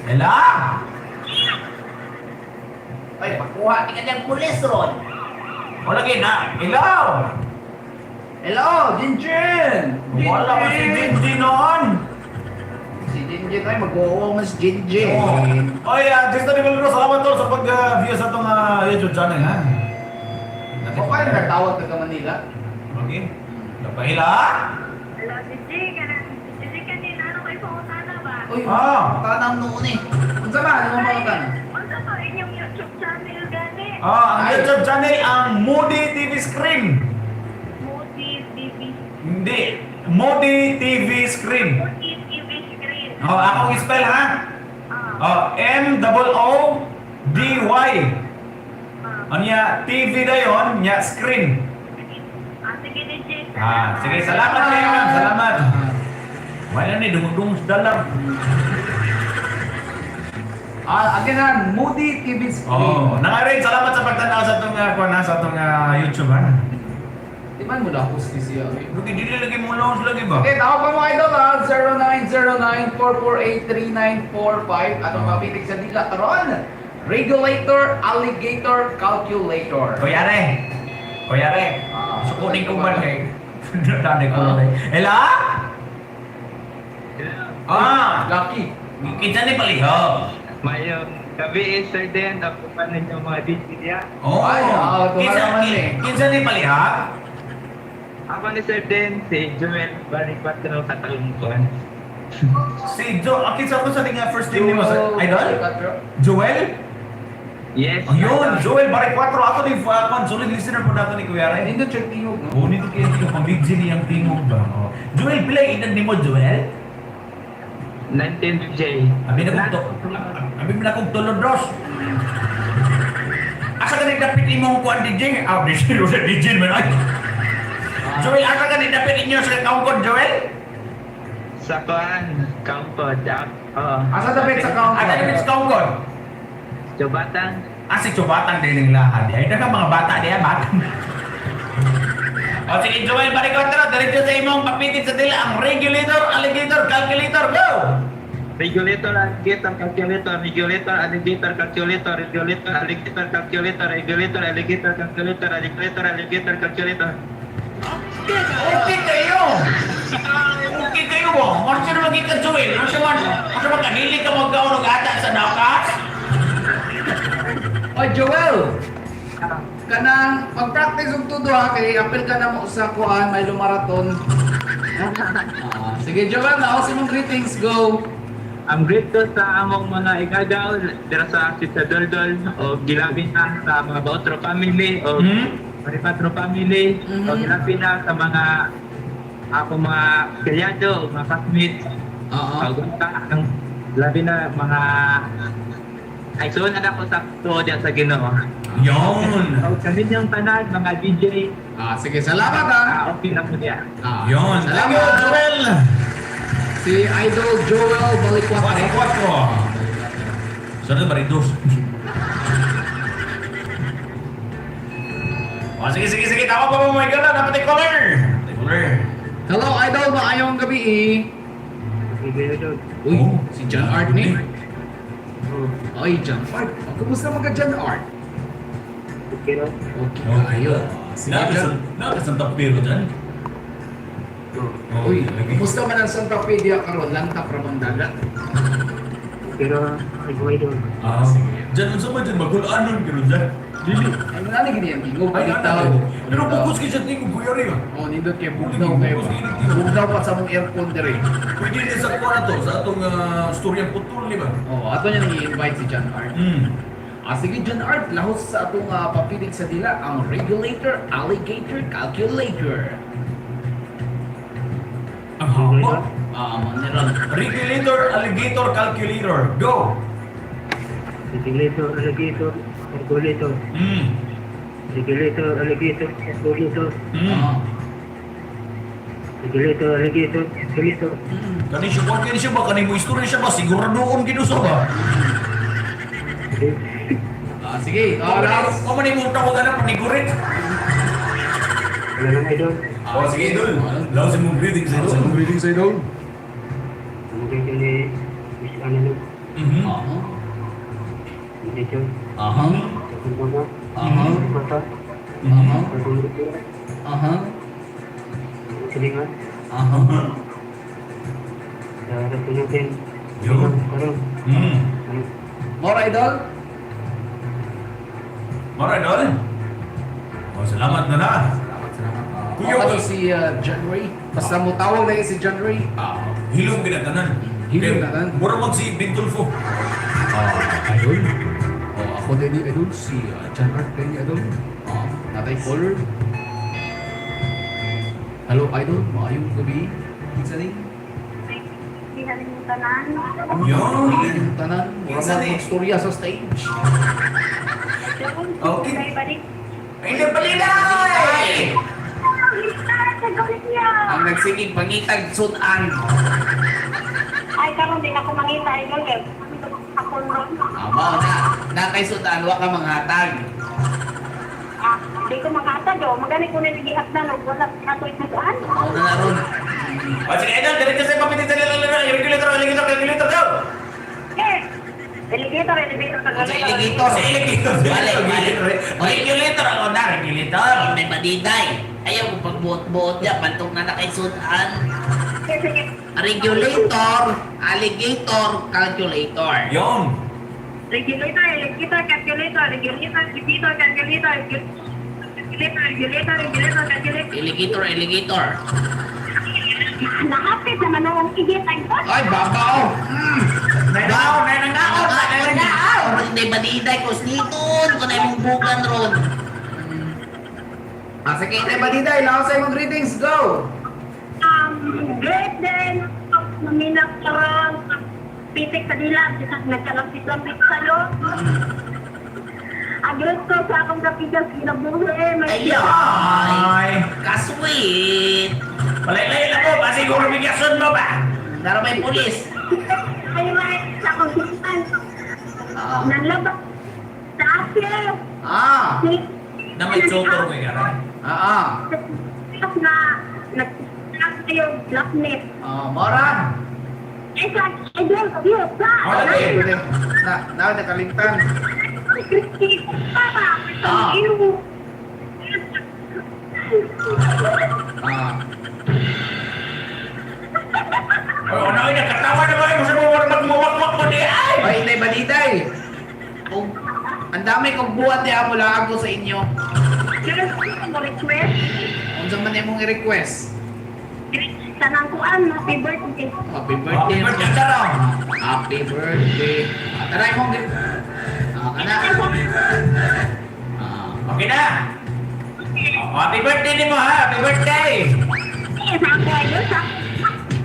Hello? Ay, pakuha ni kanyang pulis ron. Wala gid na. Hello? Hello, Jin Jin! Jin Wala ka si Jin! Jin Jin noon. Si Jin Jin ay mag-uwaw mas Jin Jin. Oy, just na Balondro, salamat tol sa pag-view sa atong YouTube channel ha. O kaya nagtawag taga Manila? Okay. Napahila? Hello, DJ. Kanang, DJ kanina, ano kayo pangutana ba? Uy, Ah. tanang noon eh. Unsa ba? Ano mga tanang? Unsa pa inyong YouTube channel gani? Ah, ang Ay. YouTube channel ang Moody TV Screen. Moody TV. Hindi, Moody TV Screen. Moody TV screen. Oh, akong spell ha. Ah, Oh, M double O D Y. ah. Anya TV dayon, nya screen. Ah, sige, DJ. Ah, sige, salamat kayo, ma'am. Salamat. Wala ni dumudung sa dalag. Ah, again ha, Moody TV Screen. Oh, nangarin salamat sa pagtanaw sa atong kuan ha, sa atong YouTube ha. Di man mo lahos ni siya. Eh. Lagi dili lagi mo launch lagi ba? Okay, tawag pa mo idol ha, 0909-448-3945. Atong mapitig sa dila karon. Regulator, alligator, calculator. Kuya Re. Kuya Re. Ah. Sukunin ko man kay. Dani ko lang. Ela? Ah, Lucky. Kinsa ni palihog? Mayong gabi, Sir Den. Ako pa ninyo mga DJ niya. Oh. Ay, ah, Kinsa naman eh. kinsa ni palihog? Ako ni Sir Den, si Joel Baripatro Katalungkon. Si Jo, ah, kinsa ko sa tinga first name nimo sa Idol? Joel? Yes. Ayun, Joel Barry 4 ato ni kon solid listener po nato ni Kuya Re. Nindot siya tingog, no? Oh, nito kay tingog pang big G niyang tingog ba? Oh. Joel, pila edad nimo Joel? 19 DJ. Abi na kong to, abi na kong tulod dos. Asa ka ni dapit imong kuan DJ? Ah, DJ, sa DJ man ay. Joel, asa ka ni dapit inyo sa kaungkod Joel? Sa kuan, Kampod. Oh. Asa dapit sa Kampod? Asa dapit sa kaungkod? Jobatang. Ah, si Chubatan din yung lahat. Ay, daghang mga bata diya, bata. O sige, Joel, balik ko tara. Diretso sa imong papitit sa dila ang regulator, alligator, calculator, go! Regulator, alligator, calculator, regulator, alligator, calculator, regulator, alligator, calculator, regulator, alligator, calculator, alligator, alligator, calculator. Okay kayo! Okay kayo ba? Marsa na magiging ka, Joel. Marsa man, marsa man kanili ka magkaon og ata sa nakas. Oy, Joel! Kanang mag-practice og tudo ha kay apil ka na mo sa kuan may lumaraton. Ah, sige Joel, nao sa imong greetings go. Ang grateful sa among mga igagaw dira sa Sisa Doldol o gilabi na sa mga Bautro family o Maripatro family o gilabi na sa mga ako mga kilyado o mga classmates Oo. o gunta ang labi na mga ay so na ako sa tuod sa Ginoo. Yon. O kami niyang tanan mga DJ Ah, sige, salamat ha. okay na po niya. Ah, Yon. Thank you, Salamat. Joel. Si Idol Joel Balikwate. 4. Sana ba rin dos? Oh, sige, sige, sige. Tama pa mo, my God. Dapat caller. Caller. Hello, idol. Maayong gabi eh. Uy, Oh. si John Art ni. Oy, John Art. Oh, kumusta mga John Art? Okay ra. Okay, kayo. Sige, John. Nakasang tapiro dyan. Uy, kumusta man ang Santa Fe diya karon? Lantap ra bang dagat? Okay ra. Ay, buhay doon. Ah, sige. Diyan, unsa man dyan, magulanon pero dyan. Dili. Ay, wala na gini ang tingog. Ay, Bitaw. ano, pero bukos kay siya tingog, kuya rin. Oh, nindot kay bugnaw kayo. Bugnaw pa sa mong aircon dire. Pwede din sa kuha na to, sa atong storyang putol, di ba? Oh, ato niya nang i-invite si John Art. Ah, sige John Art, lahos sa atong papilig sa dila ang regulator, alligator, calculator. Ang haba. Ah, mo ni ron. Regulator, alligator, calculator. Go! Regulator, alligator, calculator. Regulator, alligator, calculator. Ah. Regulator, alligator, calculator. Kani siya, kani siya ba? Kani mo istorya siya ba? Siguradoon ginuso ba? Ah, sige. Ah, last. Kamo ni mo tawag na panigurit. Wala lang idol. Oh, sige, idol. Laos imong greetings, idol. Greetings, idol. Ang kayo ni Miss Analog. Aha. Hindi siya. Aha. Sa akong mama. Aha. Sa akong bata. Aha. Sa akong lupa. Aha. Sa silingan. Aha. Sa rato natin. Yun. Karon. Ano? More idol? Mara, idol. Oh, salamat na na. Salamat, salamat. Kuya, Kuya, ano si John Ray? Basta mo tawag na yun si John Ray. Ah, hilom ginatanan. Hilom gatanan. Mura mag si Bintulfo. Ah, idol. Oh, ako din ni idol si John Art din ni idol. Ah, natay caller. Hello idol, maayong gabi. Kinsa ni? Dihan mo tanan. Yun. Yung tanan, mura Kinsa man ni? magstorya sa stage. Okay. Ay, balik. Ay, hindi balilay! Sa gawin niya. Ang nagsigig pangitag sudan. Ay, karon din ako mangita. Idol, kay ako ron. Amo na, na kay sudan wa ka manghatag. Ah, di ko makatag oh. Magani ko na nagihat na no. Wala na to ituan. Mao na na ron. O, sige, idol, diretso sa papitin sa lalala. Regulator, alligator, calculator, go! Eh, Alligator, elevator, Sa calculator. alligator. Sa alligator. Bale, bale. Regulator ako na, regulator. May badiday. Ayaw ko pagbuot-buot niya, pantong na na kay sudan. Sige, sige. Regulator, alligator, calculator. Yun. Regulator, alligator, calculator, regulator, alligator, calculator, regulator, regulator, regulator, calculator. Alligator, alligator. Nakapit naman noong igit ay boss. Ay, babaw. Nanangaon, nanangaon, nanangaon. Hindi badiday ko sniton ko na imong bukan ron. Ah, sige, Inday Badiday, laos sa imong greetings, go. Great din. Maminap karon. Pitik sa dila. Nagkalampit-lampit sa lo. Agret ko sa akong kapigas ginabuhi. May Ay, Ay, kasweet. Palay-lay na po, pasiguro bigyason mo ba? Nara may pulis. Ay, may sa akong hipan. Ah. Nanlaba sa akin. Ah. Na may chotor mo nga. Ah, ah. Na nag kayo blackness. Ah, mora. Eh, sa idol, sabi sa. Okay. Na, na, nakalimtan. Papa, Ah. ilo. Ah. Ay, ano ay, nakatawa na ba? Gusto mo magmuwak-wak mo di ay! Ay, Inday Badiday. Og Ang dami kong buhat niya mula ako sa inyo. Pero mo request, Unsa man imong i-request? tanang kuan, happy birthday. Happy Happy birthday. birthday ka raw. Happy birthday. Ah, tara imong Ah, kana. Ah, Okay na. Oh, happy birthday ni mo ha! Happy birthday! Eh, sa ako idol, sa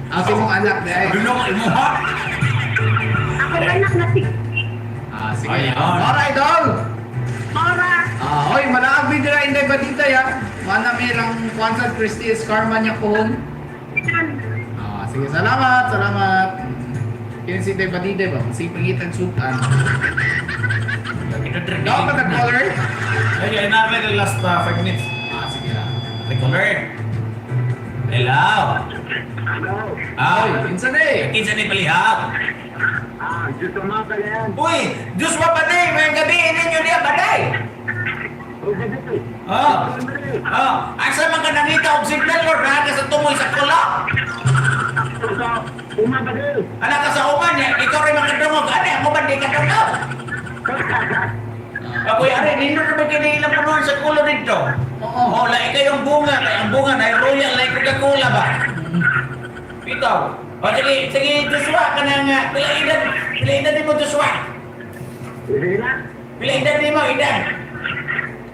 ah, sa imong anak di ay. Dunong imo ha! ako anak na si Ah, sige. Ayan. Mora idol. Mora. Ah, oy, malaag video na Inday Badiday ha. Mana may lang kuan sa Christy Escarma niya pohon. Ah, sige, salamat, salamat. Kini si Inday Badiday ba? Sige, pangitan sutan. Go pa the caller. Ay, ay, na the last 5 minutes. Ah, sige na. Record. Hello. Ah, Ay, kinsa ni? kinsa ni palihag? Ah, Diyos ang mga kalayan. Uy, Diyos wa patay, may gabi ninyo niya patay. Ah. Ah, asa man ka nangita og signal lord ha ka sa tumoy sa kulo. Umabagal. Ana ka sa uman, eh, ikaw rin makadungog. Ani ako ba di ka dungog? Ako'y ari nindot ra ba kini ilang punuan sa kulo dito? Oo. Oh, lahi kayong bunga, kay ang bunga na royal like Coca-Cola ba? Ikaw. O sige, sige Joshua kanang pila edad nimo Joshua? Sila? Pila edad nimo edad?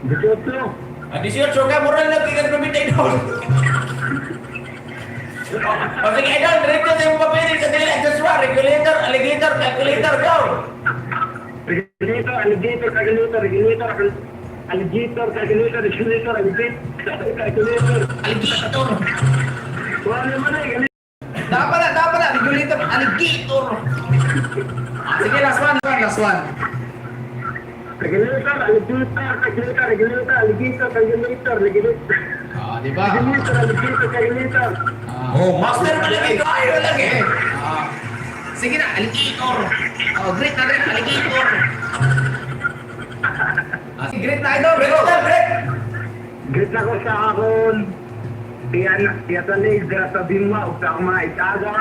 18. Ah, 18 ka, moral lang kay kag 92. O sige, idol, diretso sa imong papel sa dila Joshua, regulator, alligator, calculator, go. Regulator, alligator, calculator, regulator, alligator, calculator, regulator, alligator, calculator. Alligator. Wala naman eh. Dapat na, regulator, alligator. Ah, sige, last one, last one, last one. Regulator, alligator, calculator, regulator, alligator, calculator, regulator. Ah, di ba? Regulator, alligator, calculator. Ah. Oh, master pa lagi kayo lagi. Ah. Sige na, Alligator. Oh, great na rin, Alligator. Ah, sige, great na idol. Break Go. na, break. Great na ko sa akon. Tiyan, tiyatalig, dira sa Bimwa, ug sa akong mga itaga.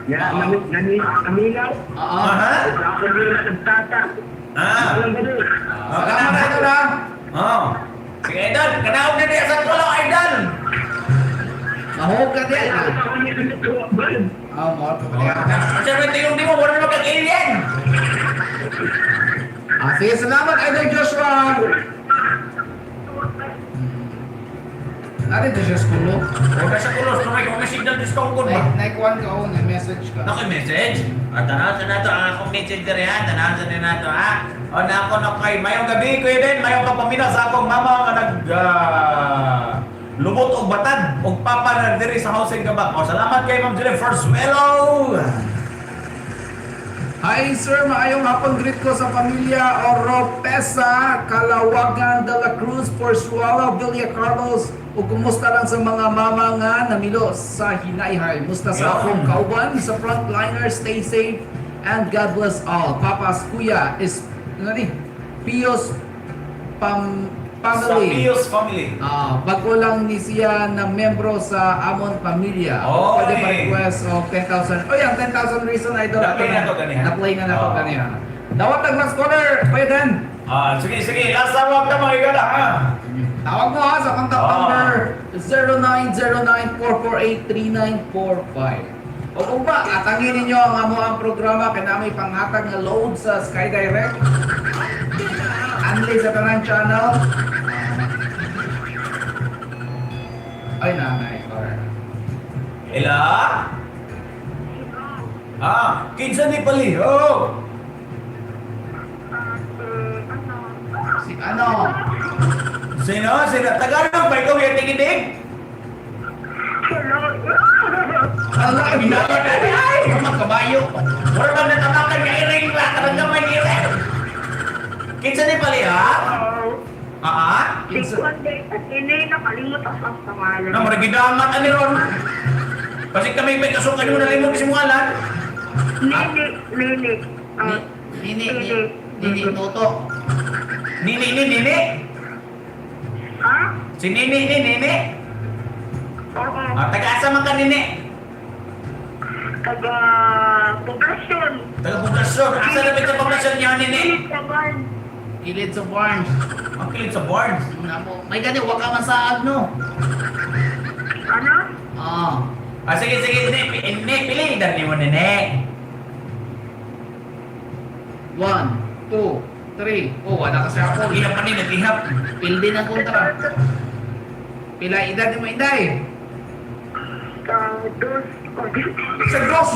Ya, Oo. nani, namilaw. Oo. Aha. Ug sa akong mga tata. Ah. Alam ba doon? Ah, salamat idol ha. Oh. Sige, idol, kanaog na niya sa kulo, idol. Mahog ka din. Sa akong mga Ah, mahog ka din. Ang sabi tingong di mo, wala naman kang alien. Ah, sige, salamat Idol Joshua. Natin to siya sa kulo. Huwag ka sa kulo, sumay kung may signal dito kung ba. Naikuan ka o, message ka. Nakoy message. Ah, tanaw sa nato ang akong message diri ha. Tanaw sa nato ha. O na ako na kay mayong gabi Kuya Ben, mayong kapamina sa akong mama nga nag lubot og batad og papa na diri sa housing kabak. O salamat kay Ma'am Jennifer Suelo. Hi sir, maayong hapon greet ko sa pamilya Oropesa, Kalawagan, De La Cruz, Porsuala, Villa Carlos ug kumusta lang sa mga mama nga namilo sa hinayhay. Musta sa Yun. akong kauban sa frontliner, stay safe and God bless all. Papas, Kuya is ano ni? Pios Pam Sa Family. Pius family. Ah, bago lang ni siya na membro sa Amon Pamilya. Oy! Pwede pa request og 10,000. Oy, ang 10,000 reason idol. Na-play na to ganiha. Na-play na to Oo. ganiha. Dawat ang last caller, pwede. Ah, sige sige, last tawag ka mga igala ha. Tawag mo ha sa contact Oo. number 0909-448-3945. O kung ba, atangin ninyo ang amo ang programa kay namin panghatag nga load sa Sky Direct. Anli sa tanan channel. Ay, nanay. Alright. Ela? Ah, kinsa ni pali? Oh. Si ano? Sino? Sino? Tagalog ba ikaw yung tigidig? Hello. Ala, Ginagawa na ni ay! Mga kabayo. Wala bang natatakan nga iring ba? Karang gamay ni iring. Kinsa ni pali ha? Ah? Si Juan de Atene, nakalimot ako ang pangalan. Na marigidangat ani ron. Kasi kami may kasukan mo nalimot kasi mong alan. Nene, Nene. Ah, Nini, nini, nini, toto. Nini ni nini. Ha? Si nini ni nini. Oo. Ah, taga-asa man ka nini? Taga Poblacion. Taga poblasyon. Asa na ba sa poblasyon niya nini? Sa Barn. Kilid sa barn. Ang kilid sa barns. Namo. May gani, waka man sa agno. Ano? Ah. Ah, sige, sige, nini, nini, pili edad ni mo nini. 1, 2, 3. Oh, wala kasi ako. Ihap pa ni, nag-ihap. Pildi na kontra. Pila edad mo, Inday? Sa dos. Sa gross.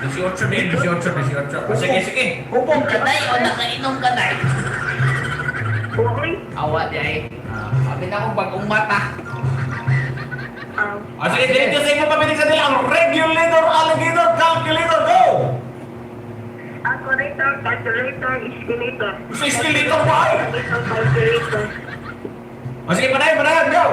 18 din, 18, 18. Ah, sige, sige. Hupong ka day o nakainom ka day. Okay. Awa di ay. Sabi na akong bagong mata. Ah, Ah, sige, diretso sa imo pabiling sa nila ang regulator, alligator, calculator, go! at Calculator, calculator, escalator. Sa escalator pa ay! Calculator, calculator. O sige, padayon, padayon, go!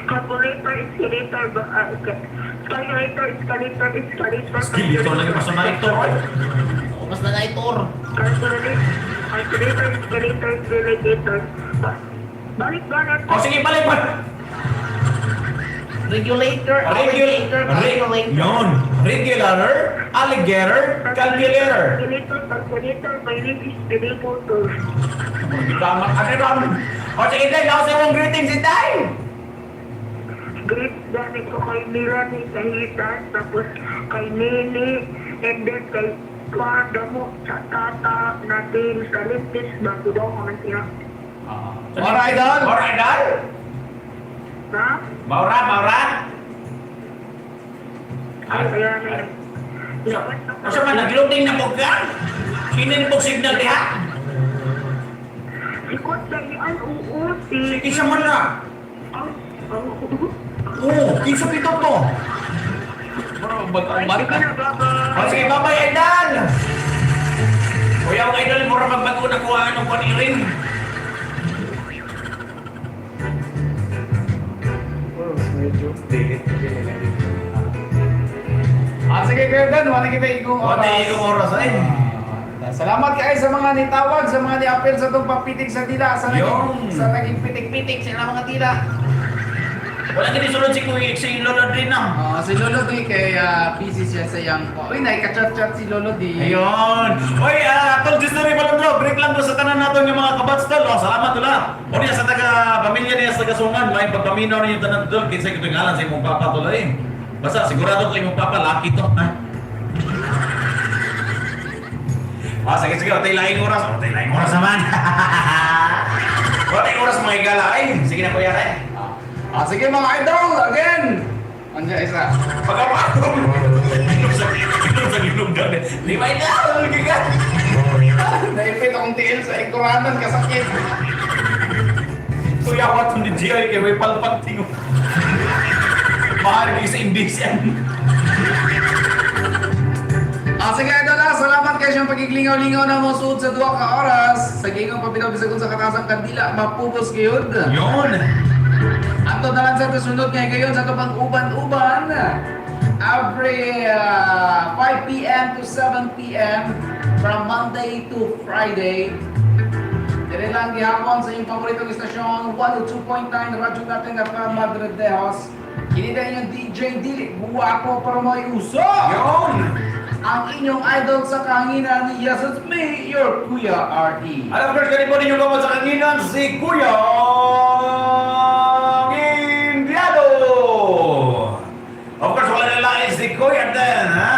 Calculator, escalator, calculator, escalator, escalator. Escalator lagi pa sa naitor, oy. Mas na naitor. Calculator, calculator, escalator, escalator. Balik, balik. O sige, balik, balik. Regulator, Regular, alligator, calculator. Yun. Regulator, alligator, calculator. Calculator, calculator, my name is Escalator. Tama, ano ron? O sige, Day, ako sa imong greetings, Day! Great dami ko kay Melanie Kahitan, tapos kay Nene, and then kay Juan Damo, sa tata natin sa Limpis, bago daw ko man siya. Alright, idol. Alright, idol. Ha? Maura, maura. Ay, kaya na yun. Asa man nagloading na po ka? Kinin po signal diha. Sikot na iyan, oo, si... Kinsa man na? Ang, ang, Oo, kinsa pito to? Bro, bagong Sige bata. na, bye-bye. O sige, bye-bye, idol! Kuya, ang idol, mura magbago na kuha ano kuha ni rin. Ah, sige, Kuya Dan, wala kita igong oras. Wala igong oras, ay. Ah, salamat kayo sa mga nitawag, sa mga ni-appeal sa itong papitik sa dila, sa naging, Yun. sa naging pitik-pitik sila mga dila. Wala kini sulod si Kuya si Lolo din na. Ah, si Lolo D kay busy siya sa iyang ko. Uy, naika-chat-chat si Lolo D. Ayun. Oy, tol, just na rin bro. Break lang bro sa tanan naton yung mga kabats tol. Oh, salamat tol ah. O niya sa taga pamilya niya sa taga Sungan, may pagpaminaw niyo tanan tol. Kinsa gyud ngalan sa imong papa tol eh. Basta sigurado ko imong papa laki to. Ha? Ah, sige sige, otay laing oras. Otay laing oras naman. Otay oras mga higala ay. Sige na kuya eh. Ah, sige mga idol, again. Andiyan isa. Pagkapatong. Inom sa inom sa inom daw. Di ba ikaw? Giga. Naipit akong tiil sa ikuranan, kasakit. Kuya, what ni GI kay may palpag tingo. Mahal kayo sa imbis yan. Ah, sige idol ah, salamat kayo siyang pagiglingaw-lingaw na mo suod sa duha ka oras. Sa gingong pabitaw bisag sa kataasang kandila, mapubos gayud. Yun. Ato na lang sa kasunod ngay gayon sa atong pag-uban-uban. Every 5 p.m. to 7 p.m. from Monday to Friday. Dire lang gihapon sa inyong paboritong istasyon 102.9 Radyo natin na Madre Dejos. Kini na inyong DJ Dili, guwapo para may uso. Yun. Ang inyong idol sa kahanginan, yes, it's me, your Kuya R.E. At of course, ganito ninyo kamot sa kanginan si Kuya Indiano. Of course, wala na lain si Kuya din, ha?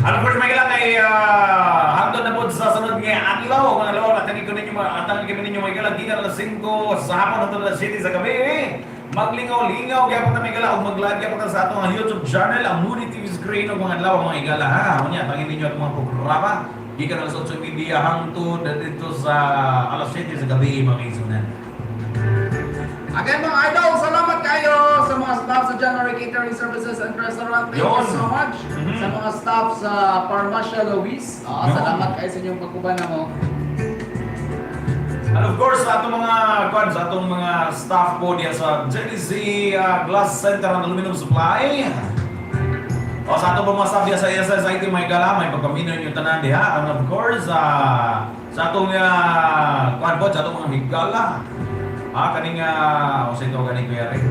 At of course, may ilang ay hangtod na po sa sunod nga adlaw. Mga adlaw, atangin ko ninyo, atangin kami ninyo, may ilang gikan alas 5 sa hapon hangtod alas 7 sa gabi. Maglingaw-lingaw, gyapon ta may igala, ug mag-live gyapon ta sa atong YouTube channel, ang Moody TV screen ug mga adlaw, mga igala ha. Unya, atangin ninyo atong mga programa. Gikan alas 8:30 hangtod na dito sa alas 7 sa gabi, mga isunan. Again mga idol, salamat kayo sa mga staff sa January Catering Services and Restaurant. Thank you Yun. so much. Sa mga staff sa Parmacia Luis. Ah, Yun. salamat kayo sa inyong pagkuban mo. And of course, sa atong mga kwan, sa atong mga staff po diya sa JDC Glass Center and Aluminum Supply. O sa atong mga staff diya sa SSIT may gala, may pagpaminaw yung tanan diha. And of course, sa atong kwan po, sa atong mga higala. Ah, kaning o sa ito ganing kuya rin.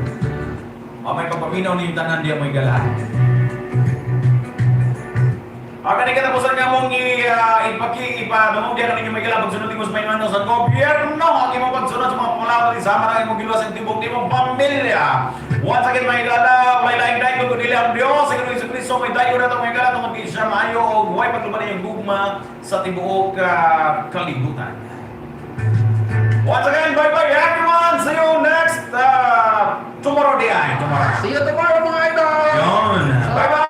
O may pagpaminaw ninyo tanan diha may gala. Ang kaning katapusan nga mong ipaki ipadungog diyan ninyo may gala pagsunod nimo sa may mano sa gobyerno ang imong pagsunod sa mga panglawan ni sama ang imong giluwas ang tibok nimong pamilya. Once again may gala, walay laing dayon kun dili ang Dios, sa Ginoong Kristo may dayon na may gala tungod kay siya maayo og way pagluban ang gugma sa tibuok kalibutan. Once again, bye-bye everyone. See you next tomorrow day. Tomorrow. See you tomorrow mga idol! Yun. Bye-bye.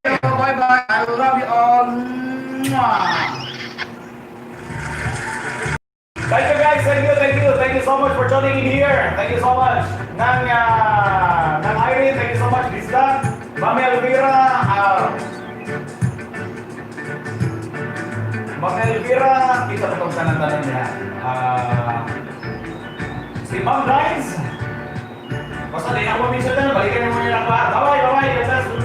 Bye-bye. I love you all. Mwah! Thank you guys, thank you, thank you, thank you so much for tuning in here. Thank you so much. Nang Irene, thank you so much, Lisa, Mami Elvira, Ma'am Elvira, kita pa tong tanan-tanan niya. Ah, si Ma'am Rines. Basta di ako minsan na, balikan mo nila pa. Bye-bye, bye-bye. God bless.